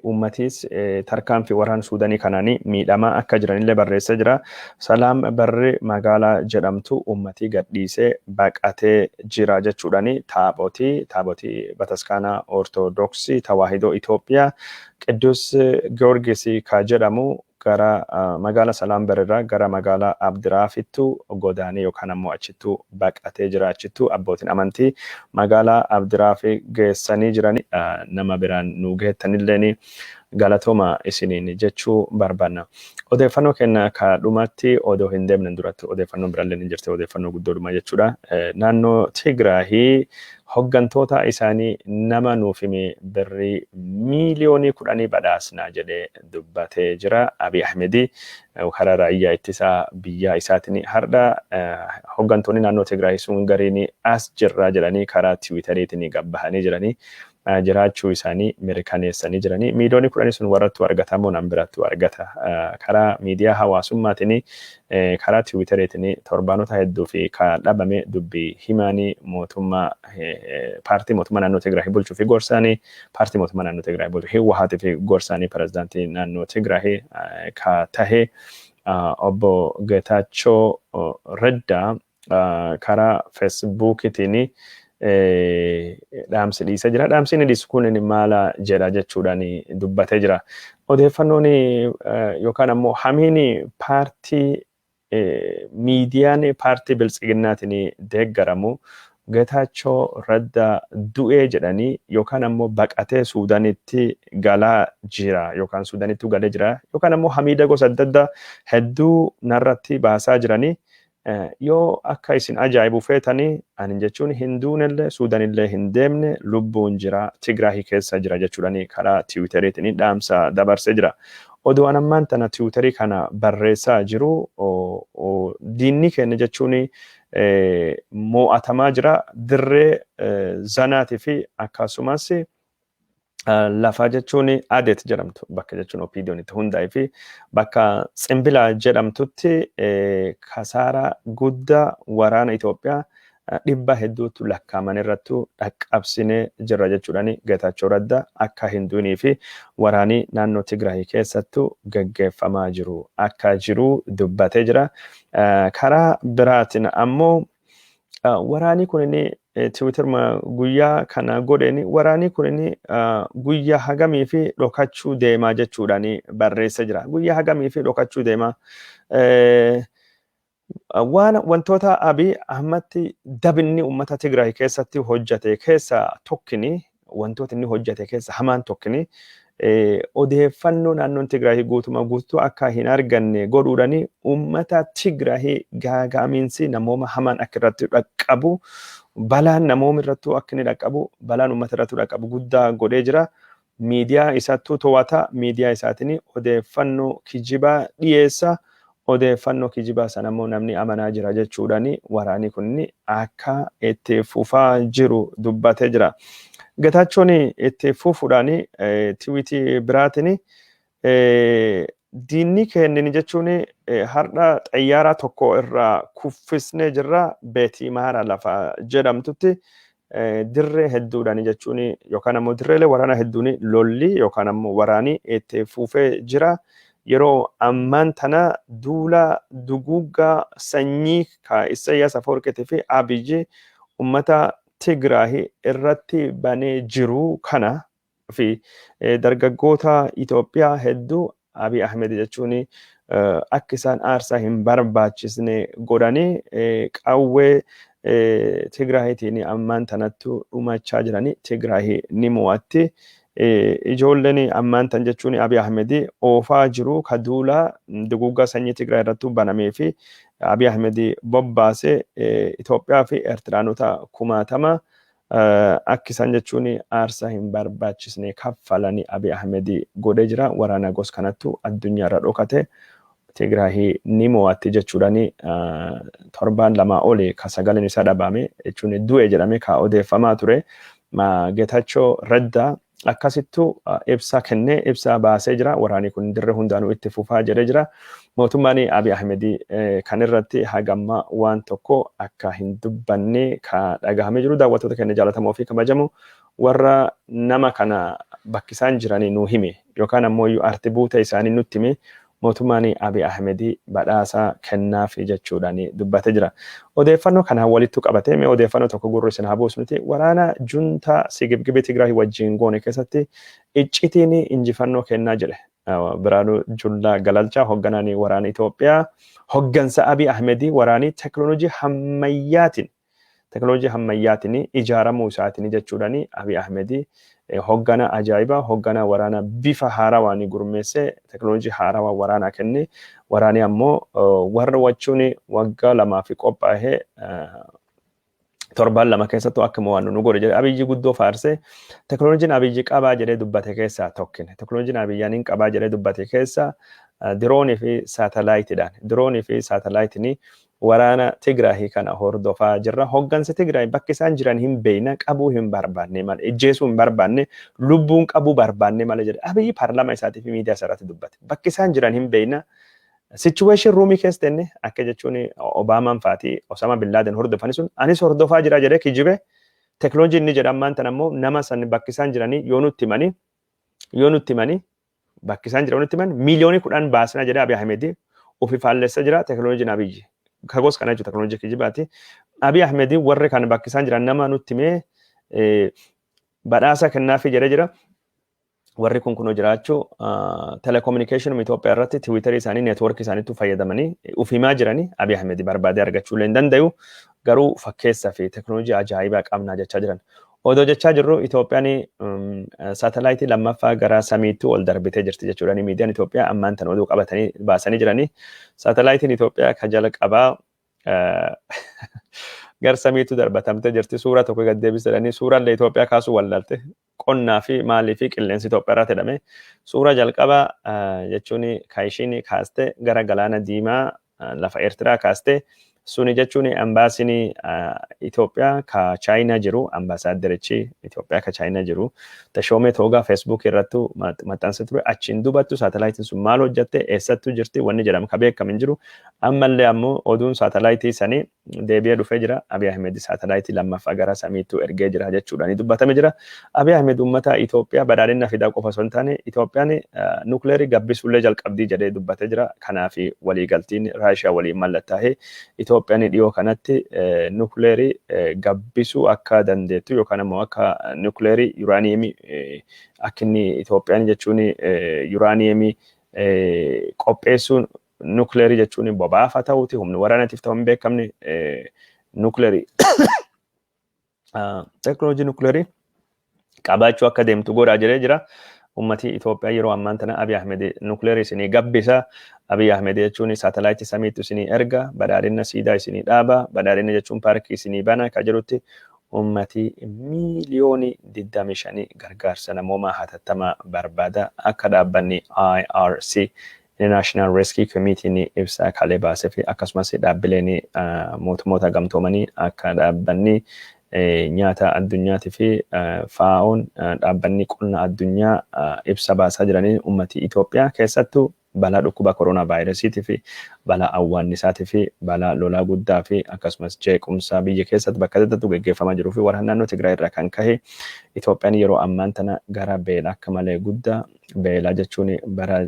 uummatis tarkaanfii waraana Suudaanii kanaanii miidhamaa akka jiranillee barreessee jira. Salaam Barri magaalaa jedhamtu uummatii gadhiisee baqatee jira jechuudhaani taabotii bataskaanaa Ortodoksii Tawaahidoo Itoophiyaa Qiddus Giyoorgis ka jedhamu gara magaala Salaam Barrirraa gara magaalaa Abdiraafittu godaanee yookaan ammoo achittu baqatee jira. Achittu abbootiin amantii magaalaa Abdiraafi geessanii jirani, nama biraan nu geettanilleen galatooma isiniin jechuu barbaanna. Odeeffannoo keenya ka dhumatti odoo hin deemnen duratti odeeffannoon biraallee ni jirti, odeeffannoo guddoodhuma jechuudha. Naannoo Tigraahii hoggantoota isaanii nama nuuf hime birrii miiliyoonii 10 badhaasna jedhee dubbatee jira. Abiy Ahmedi karaa raayyaa ittisaa biyyaa isaatiin har'a hoggantoonni naannoo Tigraay sun gariin as jirra jedhanii karaa Tiwiiteriitiin gabbahanii jiranii, jiraachuu isaanii mirkaneessanii jiranii. Miiliyoonii 10 sun warrattu argata moo nam birattu argata? Karaa miidiyaa hawaasummaatiin, karaa Tiwiiteriitiin torbaanota hedduu fi ka dhabame dubbii himaanii mootummaa paartii mootummaa naannoo Tigraay bulchuu fi gorsaanii paartii mootummaa naannoo Tigraay bulchuu Hiwwahaatii fi gorsaanii pirezidaantii naannoo Tigraay ka tahe obbo Geetaachoo Reddaa karaa Feesbuukiitiin dhaamsi dhiisee jira. Dhaamsi inni dhiisu kun maala jedha jechuudhaan dubbatee jira. Odeeffannoon yookaan ammoo hamiin paartii miidiyaan paartii Biltsiginnaatiin deeggaramu Geetaachoo Raddaa du'ee jedhanii yookaan ammoo baqatee Suudaanitti galaa jira yookaan Suudaanitti galee jira yookaan ammoo hamiida gosa adda addaa hedduu narratti baasaa jiranii, yoo akka isin ajaa'ibu feetanii, ani jechuun hin duunellee Suudanillee hin deemne, lubbuun jira, Tigraahii keessa jira jechuudhani karaa Tiwiiteriitiin dhaamsa dabarsee jira. Oduu an ammaan tana Tiwiiterii kana barreessaa jiru diinni keenya jechuun mo'atamaa jira, dirree Zanaatii fi akkasumas lafa jechuun Adet jedhamtu, bakka jechuun OPDOn itti hundaa'e fi bakka Tsimbilaa jedhamtutti kasaara guddaa waraana Itoophiyaa dhibba hedduutu lakkaaman irrattu dhaqqabsinee jirra jechuudhaan Geetaachoo Raddaa akka hin duunii fi waraanii naannoo Tigraay keessattu geggeeffamaa jiru akka jiru dubbatee jira. Karaa biraatiin ammoo waraanii kun Tiwiitar guyyaa kana godheen waraanii kun guyyaa hagamii fi dhokachuu deemaa jechuudhaan barreessee jira. Guyyaa hagamii fi dhokachuu deemaa. Waan wantoota Abiy Ahmad dabinni uummata Tigraay keessatti hojjete keessa tokkini, wantoota inni hojjete keessa hamaan tokkini, odeeffannoo naannoon Tigraay guutuma guutuu akka hin arganne godhuudhaan uummata Tigraay gaagaamiinsi namooma hamaan akka irratti dhaqqabu, balaan namooma irrattuu akka inni dhaqqabu, balaan uummata irrattuu dhaqqabu guddaa godhee jira. Miidiyaa isattuu to'ata, miidiyaa isaatiin odeeffannoo kijibaa dhiyeessa. Odeeffannoo kijibaa sana immoo namni amanaa jira jechuudhaan waraanni kun akka itti fufaa jiru dubbatee jira. Getaachoon itti fufuudhaan tiwiitii biraatiin diinni kennin jechuun har'a xayyaara tokko irraa kuffisnee jirra Beetii Maara lafa jedhamtutti, dirree hedduudhaan jechuun yookaan ammoo dirreelee waraanaa hedduun lolli yookaan ammoo waraanii itti fufee jira. Yeroo ammaan tana duula duguuggaa sanyii ka Isaayyaas Afawarqiitii fi Abiyyi uummata Tigraay irratti banee jiru kana fi dargaggoota Itoophiyaa hedduu Abiy Ahmed jechuun akka isaan aarsaa hin barbaachisne godhanii qawwee Tigraayitiin ammaan tanattu dhumachaa jiranii, Tigraay ni mo'atti. Ijoolleen ammaan tan jechuun Abiy Ahmed oofaa jiru ka duula duguuggaa sanyii Tigraay irratti banamee fi Abiy Ahmed bobbaase Itoophiyaa fi Eertiraanota kumaatama akka isaan jechuun aarsaa hin barbaachisne kaffalanii Abiy Ahmed godhee jira. Waraana gos kanattu addunyaarra dhokate, Tigraay ni mo'atti jechuudhaan torbaan 2 oli ka sagaleen isaa dhabame jechuun du'e jedhame ka odeeffamaa ture. Geetachoo Raddaa akkasittu ibsa kennee, ibsa baasee jira. Waraanni kun dirree hundaanuu itti fufaa jedhee jira. Mootummaan Abiy Ahmed kan irratti hagamma waan tokko akka hin dubbanne ka dhagahamee jiru. Daawwattoota keenya jaalatamoo fi kabajamoo, Warra nama kana bakki isaan jiranii nuu hime yookaan ammoo arti buuta isaanii nutti hime mootummaan Abiy Ahmed badhaasa kennaaf jechuudhaan dubbatee jira. Odeeffannoo kanaan walitti qabatee mee odeeffannoo tokko gurra isin haa buusnuti. Waraana juntaa sigibgibii Tigraay wajjin goone keessatti iccitiin injifannoo kennaa jedhe. Biraanuu Jullaa Galalchaa, hoogganaan waraana Itoophiyaa, hoggansa Abiy Ahmed waraanii teekinooloojii hammayyaatiin ijaaramuu isaatiin jechuudhaan Abiy Ahmed hoggana ajaa'ibaa, hoggana waraana bifa haarawaan gurmeessee teekinooloojii haarawaa waraanaa kenne, waraani ammoo warra wachuun waggaa 2 fi qophaa'ee torbaan 2 keessattuu akka mo'annu nu godhe jedhe. Abiyyi guddoo faarsee teekinooloojiin Abiyyi qabaa jedhee dubbate keessaa tokkine. Teekinooloojiin Abiyyaan qabaa jedhee dubbate keessaa diroonii fi saatalaayitiidhaan, diroonii fi saatalaayitiin waraana Tigraahii kana hordofaa jirra. Hoggansi Tigraay bakki isaan jiran hin beekna, qabuu hin barbaanne malee, ijjeesuu hin barbaanne, lubbuun qabuu barbaanne malee jedhe. Abiyyi paarlaamaa isaatii fi miidiyaa isarratti dubbate. Bakki isaan jiran hin beekna. Situation roomii keessa tenne akka jechuun Obaamaan faatii Osama Bin Laden hordofani sun anis hordofaa jira jedhee kijibe. Teekinooloojii inni jedhan maanta ammoo nama san bakki isaan jiranii yoo nutti himanii, bakki isaan jiran nutti himan, miiliyoonii 10 baasna jedhee Abiy Ahmed ofi faallessa jira teekinooloojiin Abiyyi. Kagos kana jechuun teekinooloojii kijibaati. Abiy Ahmed warri kan bakki isaan jiran nama nutti himee badhaasa kennaafi jedhee jira. Warri kun kunoo jiraachuu telekominikeeshinii Itoophiyaa irratti Tiwiitarii isaanii, neetwoorkii isaaniitu fayyadamanii uf himaa jiranii Abiy Ahmed barbaadee argachuu illee hin danda'u. Garuu fakkeessaa fi teekinooloojii ajaa'ibaa qabnaa jechaa jiran. Odoo jechaa jirru Itoophiyaan saatalaayitii lammaffaa gara samiitti ol darbitee jirti jechuudha. Miidiyaan Itoophiyaa ammaan tan oduu qabatanii baasanii jiranii. Saatalaayitiin Itoophiyaa ka jalqabaa gara samiitti darbatamtee jirti. Suuraa tokko gad deebisanii suuraallee Itoophiyaa kaasuu wallaalte. Qonnaa fi maalii fi qilleensi Itoophiyaa irratti hidhame. Suura jalqabaa jechuun kan ishiin kaaste gara galaana diimaa lafa Eertiraa kaaste suni jechuun ambaasiin Itoophiyaa ka Chaayinaa jiru, ambaasaadderichi Itoophiyaa ka Chaayinaa jiru Tashoomee Toogaa Feesbuuk irratti maxxanse ture. Achiin dubattu saatalaayitiin sun maal hojjatte, eessattu jirti wanni jedhamu ka beekamu hin jiru. Ammallee ammoo oduun saatalaayitii sanii deebi'ee dhufee jira. Abiy Ahmed saatalaayitii lammaffaa gara samiittuu ergee jira jechuudhaan dubbatame jira. Abiy Ahmed uummata Itoophiyaa badhaadhina fidaa qofa osoo hin taane Itoophiyaan nukleerii gabbisuullee jalqabdii jedhee dubbatee jira. Kanaaf waliigaltiin Raashiyaa waliin mallattaa'ee Itoophiyaan dhiyoo kanatti nukleerii gabbisuu akka dandeettu yookaan ammoo akka nukleerii yuraaniyeemii akka inni Itoophiyaan jechuun yuraaniyeemii qopheessuun, nukleerii jechuun boba'aaf haa ta'uuti, humni waraanaatiif ta'uu hin beekamne, nukleerii teekinooloojii nukleerii qabaachuu akka deemtu godhaa jedhee jira. Ummati Itoophiyaa yeroo ammaan tana Abiy Ahmed nukleerii isinii gabbisa. Abiy Ahmed jechuun saatalaayitii samiitti isinii erga, badhaadhina siidaa isinii dhaaba, badhaadhina jechuun paarkii isinii bana ka jedhutti ummati miiliyoonii 25 gargaarsa namoomaa hatattamaa barbaada. Akka dhaabbanni IRC, International Rescue Committee, ibsa kalee baasee fi akkasumas dhaabbileen mootummoota gamtoomanii akka dhaabbanni nyaata addunyaatii fi FAO'n, dhaabbanni qonna addunyaa, ibsa baasaa jiranii ummati Itoophiyaa keessattuu balaa dhukkuba koronaa vaayirasiitii fi balaa awwaannisaatii fi balaa lolaa guddaa fi akkasumas jeequmsa biyya keessatti bakka adda geggeeffamaa jiruu fi waraana naannoo Tigraay irraa kan kahe Itoophiyaan yeroo ammaan tana gara beela akka malee guddaa, beela jechuun bara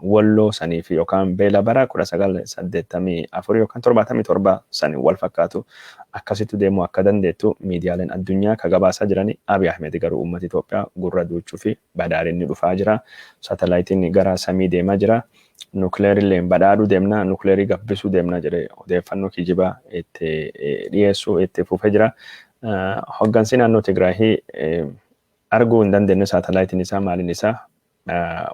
Walloo sanii fi yookaan beela bara 1984 yookaan 77 sanii wal fakkaatu akkasitti deemuu akka dandeettu miidiyaaleen addunyaa ka gabaasaa jirani. Abiy Ahmed garuu uummata Itoophiyaa gurra duuchuu fi badhaadhinni dhufaa jira. Saatalaayitiin gara samii deemaa jira. Nukleerillee badhaadhuu deemna, nukleerii gabbisuu deemna jedhee odeeffannoo kijibaa itti dhiyeessuu itti fufee jira. Hoggansi naannoo Tigraahii arguu hin dandeenye saatalaayitiin isaa maaliin isaa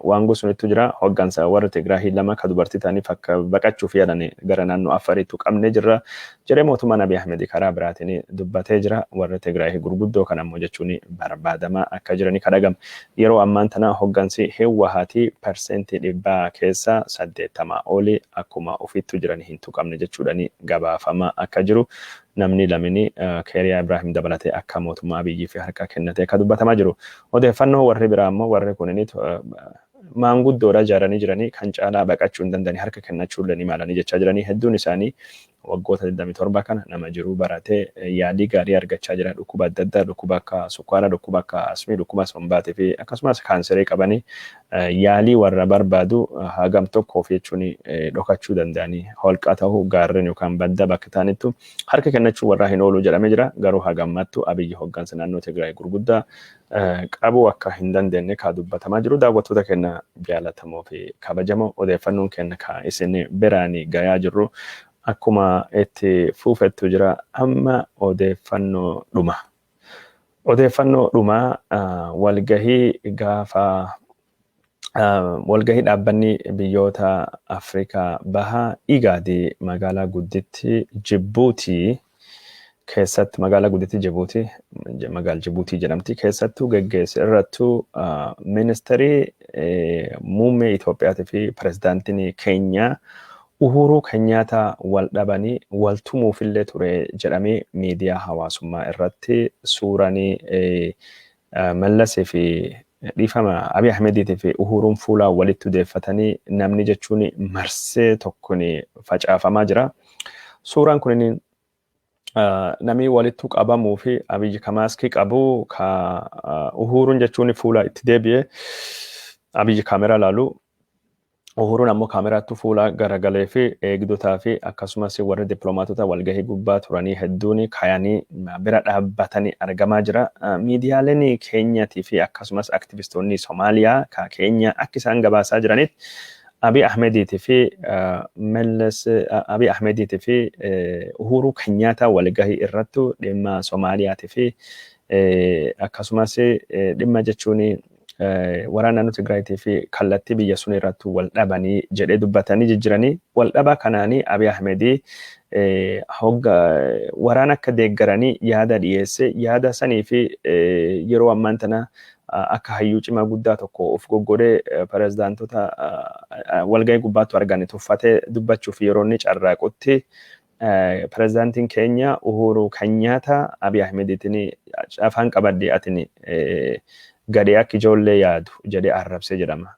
waan gosunittu jira. Hoggansa warra Tigraahii lama ka dubartii ta'aniif akka baqachuuf yaalan gara naannoo Affariitu qabnee jirra jedhee mootummaan Abiy Ahmed karaa biraatiin dubbatee jira. Warra Tigraahii gurguddoo kan ammoo jechuun barbaadamaa akka jiranii kadhagam. Yeroo ammaan tana hoggansi Hiwwahaatii 100% keessa 80 oli akkuma ofittu jiran hin tuqamne jechuudhaan gabaafamaa akka jiru, namni lamini Keeriyaa Ibrahim dabalatee akka mootummaa Abiyyii fi harka kennatee akka dubbatamaa jiru. Odeeffannoo warri biraa immoo warri kunini maanguddoodha ijaaranii jiranii kan caalaa baqachuu hin danda'anii harka kennachuu illee ni maalanii jechaa jiranii, hedduun isaanii Waggoota 27 kana nama jiruu baratee yaalii gaarii argachaa jira. Dhukkuba adda addaa, dhukkuba akka sukkaaraa, dhukkuba akka asmii, dhukkuba sombaatii fi akkasumas kaanserii qabanii yaalii warra barbaadu hagam tokkoof jechuun dhokachuu danda'anii holqa ta'uu gaarreen yookaan badda bakka ta'anittu harka kennachuu warra hin oolu jedhamee jira. Garuu hagammattu Abiyyi hoggansa naannoo Tigraay gurguddaa qabuu akka hin dandeenye kaa dubbatamaa jiru. Daawwattoota keenya jaalatamoo fi kabajamoo, odeeffannoon keenya ka isin biraan gayaa jirru akkuma itti fuufettu jira. Amma odeeffannoo dhuma. Odeeffannoo dhumaa walgahii gaafa walgahii dhaabbanni biyyoota Afrikaa Bahaa Igaadi magaalaa gudditti Jibbuutii keessatti, magaalaa gudditti Jibuutii, magaala Jibuutii jedhamti, keessattuu geggeesse irrattuu ministeerii muummee Itoophiyaatii fi pirezidaantiin Keenyaa Uhuruu Kenyaataa wal dhabanii wal tumuufillee ture jedhamee miidiyaa hawaasummaa irratti suuraan Mallasii fi, dhiifama, Abiy Ahmediitii fi Uhuruun fuulaa walitti deeffatanii namni jechuun marsee tokkoon facaafamaa jira. Suuraan kun namni walitti qabamuu fi Abiyyi ka maaskii qabu, ka Uhuruun jechuun fuula itti deebi'ee Abiyyi kaameraa laalu, Uhuruun ammoo kaameraatti fuula garagalee fi eegdotaa fi akkasumas warri dippiloomaatota walgahii gubbaa turanii hedduun kayanii bira dhaabbatanii argamaa jira. Miidiyaaleen Keenyaatii fi akkasumas aktivistoonni Somaaliyaa ka Keenya akka isaan gabaasaa jiranitti Abiy Ahmediitii fi Meles, Abiy Ahmediitii fi Uhuruu Kenyaataa walgahii irrattu dhimma Somaaliyaatii fi akkasumas dhimma jechuun waraana naannoo Tigraayitii fi kallattii biyya sun irratti wal dhabanii jedhee dubbatanii jijjiiranii. Wal dhabaa kanaanii Abiy Ahmedii waraana akka deeggaranii yaada dhiyeesse. Yaada sanii fi yeroo ammaan tana akka hayyuu cimaa guddaa tokko of goggodhee pirezidaantota walgahii gubbaatti argane tuffatee dubbachuuf yeroo inni carraaqutti, pirezidaantiin keenya Uhuru Kenyaata Abiy Ahmediitiin "Afaan qabadde, atin gadhee akka ijoollee yaadu" jedhee arrabsee jedhama.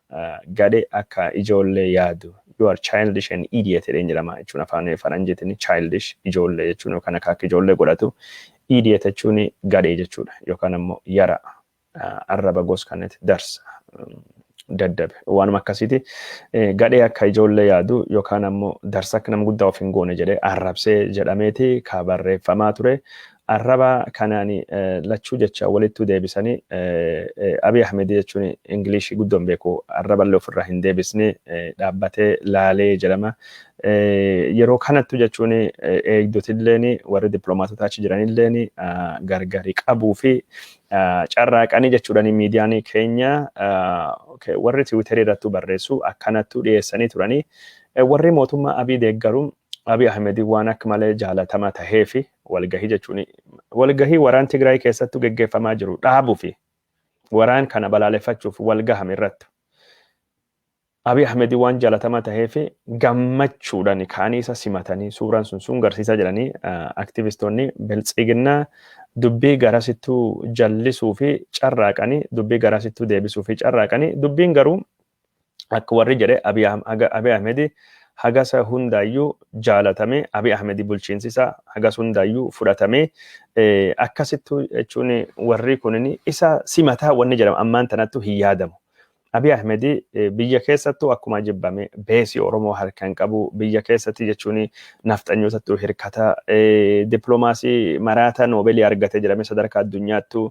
Gadhee akka ijoollee yaadu. "You are childish and idiot" jedheen jedhama jechuun afaan faranjiitiin childish ijoollee jechuun yookaan akka ijoollee godhatu, idiot jechuun gadhee jechuudha yookaan ammoo yara arraba gos kanatti darsa daddabe waanuma akkasiiti. Gadhee akka ijoollee yaadu yookaan ammoo darsa akka nama guddaa of hin goone jedhee arrabsee jedhameeti ka barreeffamaa ture. Arraba kanaan lachuu jecha walittuu deebisanii Abiy Ahmed jechuun Ingilishii guddoon beeku, arraballee ofirraa hin deebisne, dhaabbatee laalee jedhama. Yeroo kanattu jechuun eegdotilleen warri dippiloomaatota achi jiranilleen gargari qabuu fi carraaqanii jechuudhaan miidiyaan keenya warri Tiwiiterii irrattuu barreessu akkanattuu dhiyeessanii turanii. Warri mootummaa Abiy deeggaruun Abiy Ahmed waan akka malee jaalatamaa tahee fi walgahii jechuun walgahii waraan Tigraay keessattuu geggeeffamaa jiru dhaabuu fi waraan kana balaaleffachuuf walgahame irratti Abiy Ahmed waan jaalatamaa tahee fi gammachuudhaan ka'anii isa simatanii suuraan sun sun garsiisaa jedhanii aktivistoonni Biltsiginnaa dubbii garasittuu jallisuu fi carraaqanii, dubbii garasittuu deebisuu fi carraaqanii. Dubbiin garuu akka warri jedhe Abiy Ahmed hagasa hundaayyuu jaalatame, Abiy Ahmed bulchiinsi isaa hagas hundaayyuu fudhatame akkasittuu jechuun warri kunin isa simataa wanni jedhama ammaan tanattu hin yaadamu. Abiy Ahmed biyya keessattuu akkuma jibbame, beesii Oromoo harkaan qabu, biyya keessatti jechuun nafxanyootatti hirkata, dippiloomaasii maraata Noobeelii argate jedhame sadarkaa addunyaattuu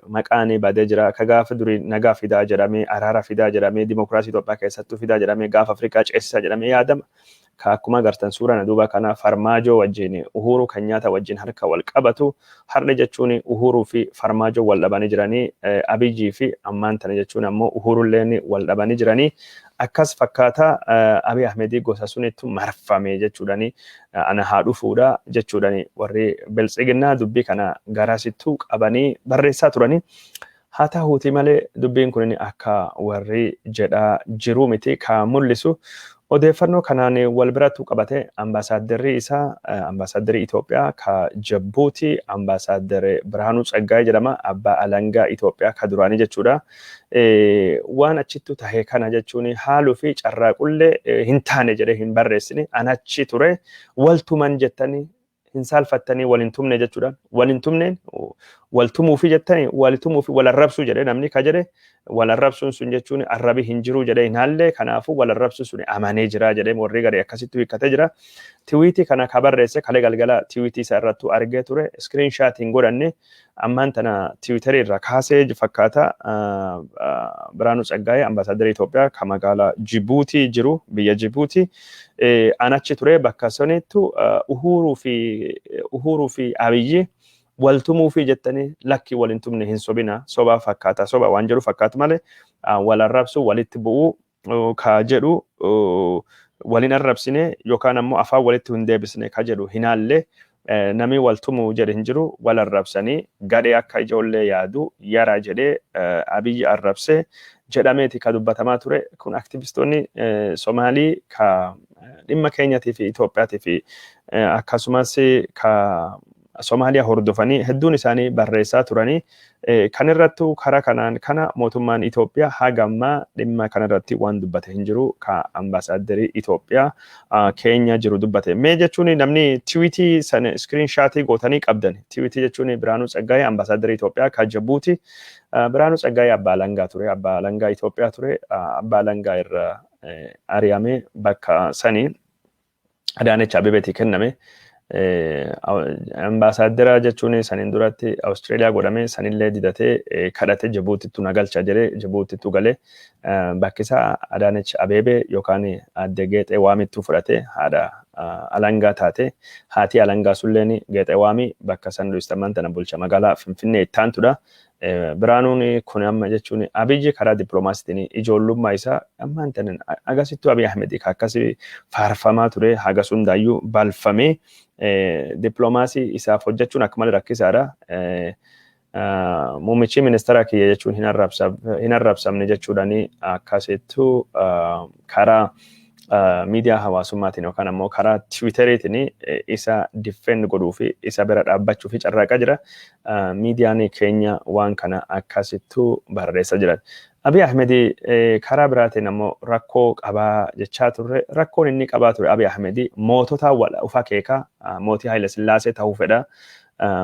maqaan badee jira. Akka gaafa durii nagaa fidaa jedhamee, araara fidaa jedhamee, dimokiraasii Itoophiyaa keessattuu fidaa jedhamee, gaafa Afrikaa ceesisaa jedhamee yaadama. Ka akkuma agartan suura duuba kana Farmaajoo wajjin, Uhuru Kenyaata wajjin harka wal qabatu. Har'a jechuun Uhuruu fi Farmaajoo wal dhabanii jiranii, Abiyyii fi ammaan tana jechuun ammoo Uhurulleen wal dhabanii jiranii. Akkas fakkaata. Abiy Ahmedii gosa sunittu marfame jechuudhani ana haa dhufuudha jechuudhani warri Biltsiginnaa dubbii kana garasittuu qabanii barreessaa turanii. Haa ta'uuti malee dubbiin kun akka warri jedhaa jiru miti ka mul'isu. Odeeffannoo kanaan wal biratti qabate ambaasaaddarri isaa, ambaasaaddarri Itoophiyaa ka Jabuuti, ambaasaaddarri Birhaanuu Tsaggaayee jedhama, abbaa alangaa Itoophiyaa ka duraanii jechuudha. Waan achittu tahe kana jechuun haaluu fi carraaqullee hin taane jedhee hin barreessine. Anachi ture waltuman jettanii hin saalfattanii wal hin tumne jechuudha. Wal hin tumneen wal tumuufi jettanii, wal tumuufi wal arrabsuu jedhee namni ka jedhe, wal arrabsuun sun jechuun arrabi hin jiru jedhee hin haalle, kanaafuu wal arrabsuun sun amanee jira jedhee warri garee akkasitti hiikkatee jira. Tiwiitii kana ka barreesse kalee galgala tiwiitii isaa irrattuu argee ture. Screenshot hin godhanne, ammaan tana tiwiitarii irraa kaasee fakkaata. Biraanuu Tsaggaayee, ambaasaaddarri Itoophiyaa ka magaalaa Jibuutii jiru, biyya Jibuutii, anachi ture bakka sanittu Uhuruu fi Abiyyi wal tumuufi jettanii, lakki wal hin tumne, hin sobina, sobaa fakkaata, soba waan jedhu fakkaatu malee wal arrabsu, walitti bu'uu ka jedhu walin arrabsine yookaan ammoo afaan walitti hin deebisne ka jedhu hin haalle. Namni wal tumuu jedhe hin jiru, wal arrabsanii gadhee akka ijoollee yaadu yara jedhee Abiyyi arrabse jedhameeti ka dubbatamaa ture. Kun aktivistoonni Somaalii ka dhimma keenyatii fi Itoophiyaatii fi akkasumas ka Somaaliyaa hordofanii hedduun isaanii barreessaa turanii. Kan irrattu karaa kanaan kana mootummaan Itoophiyaa haga ammaa dhimma kanarratti waan dubbate hin jiru, ka ambaasaaddarii Itoophiyaa keenya jiru dubbate. Mee jechuun namni tiwiitii sana screenshot gootanii qabdan, tiwiitii jechuun Biraanuu Tsaggaayee, ambaasaaddarii Itoophiyaa ka Jabuuti. Biraanuu Tsaggaayee abbaa alangaa ture, abbaa alangaa Itoophiyaa ture, abbaa alangaa irra ari'amee bakka sanii Adaanech Abeebeetii kenname. Ambaasaaddara jechuun saniin duratti Awustreeliyaa godhame, sanillee didatee kadhate, Jibuutittu na galcha jedhee Jibuutittu galee, bakki isaa Adaanech Abeebee yookaan aadde Geexee Waamittuu fudhate, haadha alangaa taate. Haati alangaa sulleen Geexee Waamii bakka san Luistamaan tana bulcha magaalaa Finfinnee ittaantudha. Biraanuun kun amma jechuun Abiyyi karaa dippiloomaasiitiin ijoollummaa isaa ammaan tanan agasittuu Abiy Ahmed akkasii faarfamaa ture hagas hundaayyuu balfamee dippiloomaasii isaaf hojjechuun akka malee rakkisaadha. Muummichi ministeera kiyya jechuun hin arrabsamne jechuudhaan akkasittuu karaa miidiyaa hawaasummaatiin yookaan ammoo karaa tiwiiteriitiin isa defend godhuu fi isa bira dhaabbachuu fi carraaqaa jira. Miidiyaan keenya waan kana akkasittuu barreessa jiran. Abiy Ahmed karaa biraatiin ammoo rakkoo qabaa jechaa turre. Rakkoon inni qabaa ture, Abiy Ahmed mootota wal ufa keekaa mootii Haayile Sillaasee ta'uu fedha.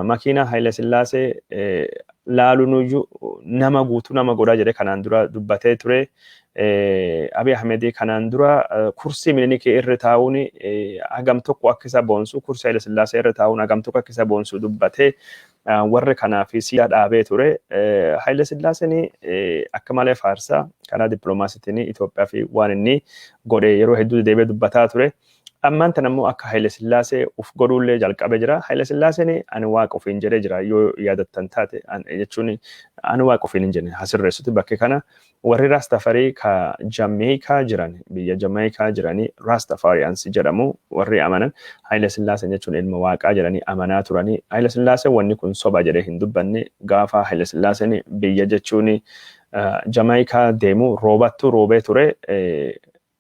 Makiinaa Haayile Sillaasee laaluun nama guutuu nama godhaa jedhee kanaan dura dubbatee ture. Abiy Ahmed kanaan dura kursii Minilikii irra taa'uun hagam tokko akka isa boonsu, kursii Haayile Sillaasee irra taa'uun hagam tokko akka isa boonsu dubbatee, warri kanaaf siidaa dhaabee ture. Haayile Sillaaseen akka malee faarsaa karaa dippiloomaasiitiin Itoophiyaa fi waan inni godhe yeroo hedduu deebi'ee dubbataa ture. Ammaan tan ammoo akka Haayile Sillaasee uf godhuullee jalqabee jira. Haayile Sillaaseen ani waaqa ofiin jedhee jira yoo yaadattan taate, jechuun ani waaqa ofiin hin jenne hasirreessuti bakkee kana. Warri Raastafarii ka Jameekaa jiran, biyya Jameekaa jiranii Rastafarians jedhamu, warri amanan Haayile Sillaaseen jechuun ilma waaqaa jedhanii amanaa turanii. Haayile Sillaaseen wanni kun soba jedhee hin dubbanne. Gaafa Haayile Sillaaseen biyya jechuun Jameekaa deemu roobattuu roobee ture.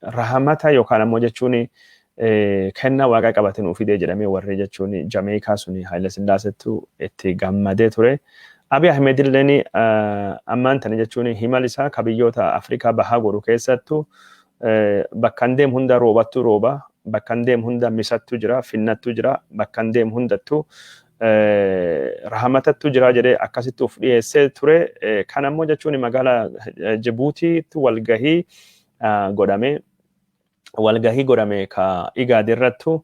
Rahamata yookaan ammoo jechuun kennaa waaqaa qabate nuu fidee jedhamee warri jechuun Jameekaa suni Haayile Sillaaseettu itti gammadee ture. Abiy Ahmed illeen ammaan tana jechuun himal isaa ka biyyoota Afrikaa bahaa godhu keessattuu bakka hin deemu hunda roobattuu rooba, bakka hin deemu hunda misattuu jira, finnattuu jira, bakka hin deemu hundattuu rahamatattuu jira jedhee akkasitti of dhiyeessee ture. Kan ammoo jechuun magaalaa Jibuutiitti walgahii godhame, walgahii godhame ka Igaad irrattu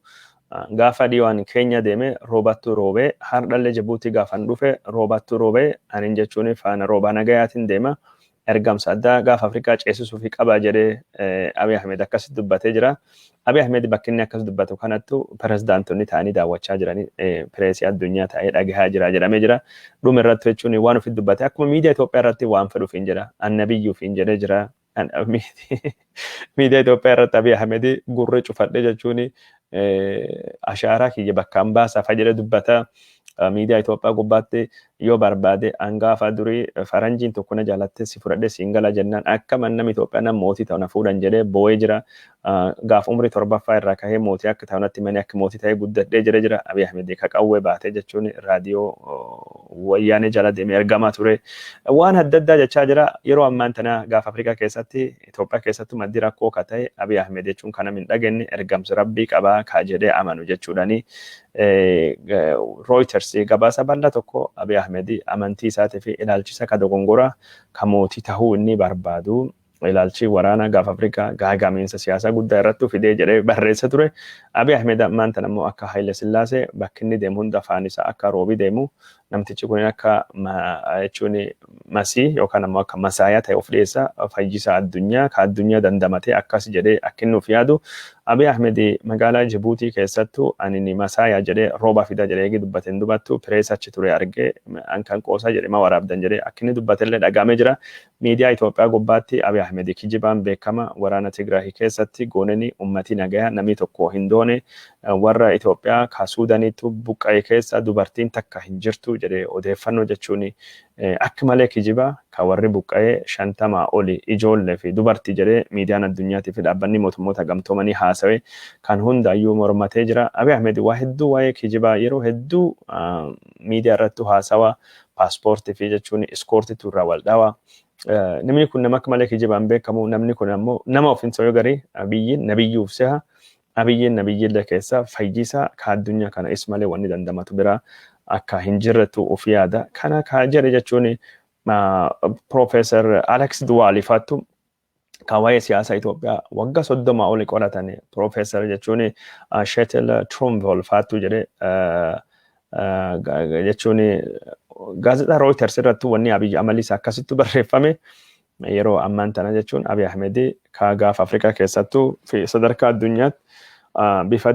gaafa dhiyoo'an keenya deeme roobattuu roobee, hardhallee Jibuutii gaafan dhufe roobattuu roobee, anin jechuun faana roobaa nagayaatiin deema, ergamsa addaa gaafa Afrikaa ceesisuu fi qabaa jedhee Abiy Ahmed akkasitti dubbatee jira. Abiy Ahmed bakki inni akkas dubbatu kanattu pirezidaantonni ta'anii daawwachaa jiranii, pireesii addunyaa ta'ee dhagahaa jira jedhamee jira. Dhuma irratti jechuun waan ofitti dubbate akkuma miidiyaa Itoophiyaa irratti waan fedhu ofiin jedha. Annabiyyuu ofiin jedhee jira. Miidiyaa Itoophiyaa irratti Abiy Ahmed gurra cufadhe jechuun ashaaraa kiyya bakkaan baasaa fa jedhee dubbata. Miidiyaa Itoophiyaa gubbaatti Yoo barbaade hangaafa durii faranjiin tokko na jaalattee si fudhadhee siin gala jennaan akka nama Itoophiyaa nama mootii ta'u na fuudhan jedhee boo'ee jira. Gaaf umrii torbaffaa irraa kahee mootii akka ta'u natti manii akka mootii ta'ee guddadhee jira jira. Abiy Ahmed ka qawwee baatee jechuun raadiyoo wayyaanee jala deemee ergamaa ture. Waan adda addaa jechaa jira. Yeroo ammaan tana gaafa Afrikaa keessatti, Itoophiyaa keessattuu maddi rakkoo ka ta'e Abiy Ahmed jechuun kan namni hin dhageenye ergamsa rabbii qabaa ka jedhee amanu jechuudhani. Reuters gabaasa bal'aa tokko Abiy Ahmed amantii isaatii fi ilaalchisa ka dogongoraa ka mootii tahuu inni barbaadu, ilaalchi waraana gaafa Afrikaa gaagamiinsa siyaasaa guddaa irratti fidee jedhee barreessa ture. Abiy Ahmed ammaan tana immoo akka Haile Sillaasee bakki inni deemu hunda afaan isaa akka roobii deemu, namtichi kun akka jechuun masii yookaan ammoo akka masaayaa ta'e of dhiyeessa, fayyisaa addunyaa ka addunyaa dandamatee akkas jedhee akka inni of yaadu. Abiy Ahmed magaalaa Jibuutii keessattuu ani masaayaa jedhee rooba fida jedhee eegi dubbateen dubattu press achi ture argee an kan qoosaa jedhe ma waraabdan jedhee akka inni dubbatellee dhagaamee jira. Miidiyaa Itoophiyaa gubbaatti Abiy Ahmed kijibaan beekama. Waraana Tigraahii keessatti gooneni ummati nagaya namni tokko hin doone, warra Itoophiyaa ka Suudaaniitu buqqa'e keessa dubartiin takka hin jirtu jedhee odeeffannoo jechuun akka malee kijiba ka warri buqqa'ee 50 oli ijoollee fi dubartii jedhee miidiyaan addunyaatii fi dhaabbanni mootummoota gamtoomanii haasawe kan hundaayyuu mormatee jira. Abiy Ahmed waa hedduu waa'ee kijibaa yeroo hedduu miidiyaa irratti haasawa, paaspoortii fi jechuun iskoortiitu irraa wal dhawa. Namni kun nama akka malee kijibaan beekamu. Namni kun ammoo nama ofiin soyoo garii Abiyyiin nabiyyuuf seha. Abiyyiin nabiyyillee keessa fayyisaa ka addunyaa kana is malee wanni dandamatu biraa akka hin jirretu of yaada. Kana ka jedhe jechuun Profeesar Alex Duwaali fattu ka waa'ee siyaasa Itoophiyaa waggaa 30 oli qoratan, Profeesar jechuun Shetel Trumvol fattu jedhe jechuun gaazexaa Reuters irratti wanni Abiy amalisa akkasittu barreeffame. Yeroo ammaan tana jechuun Abiy Ahmed ka gaafa Afrikaa keessattuu fi sadarkaa addunyaatti bifa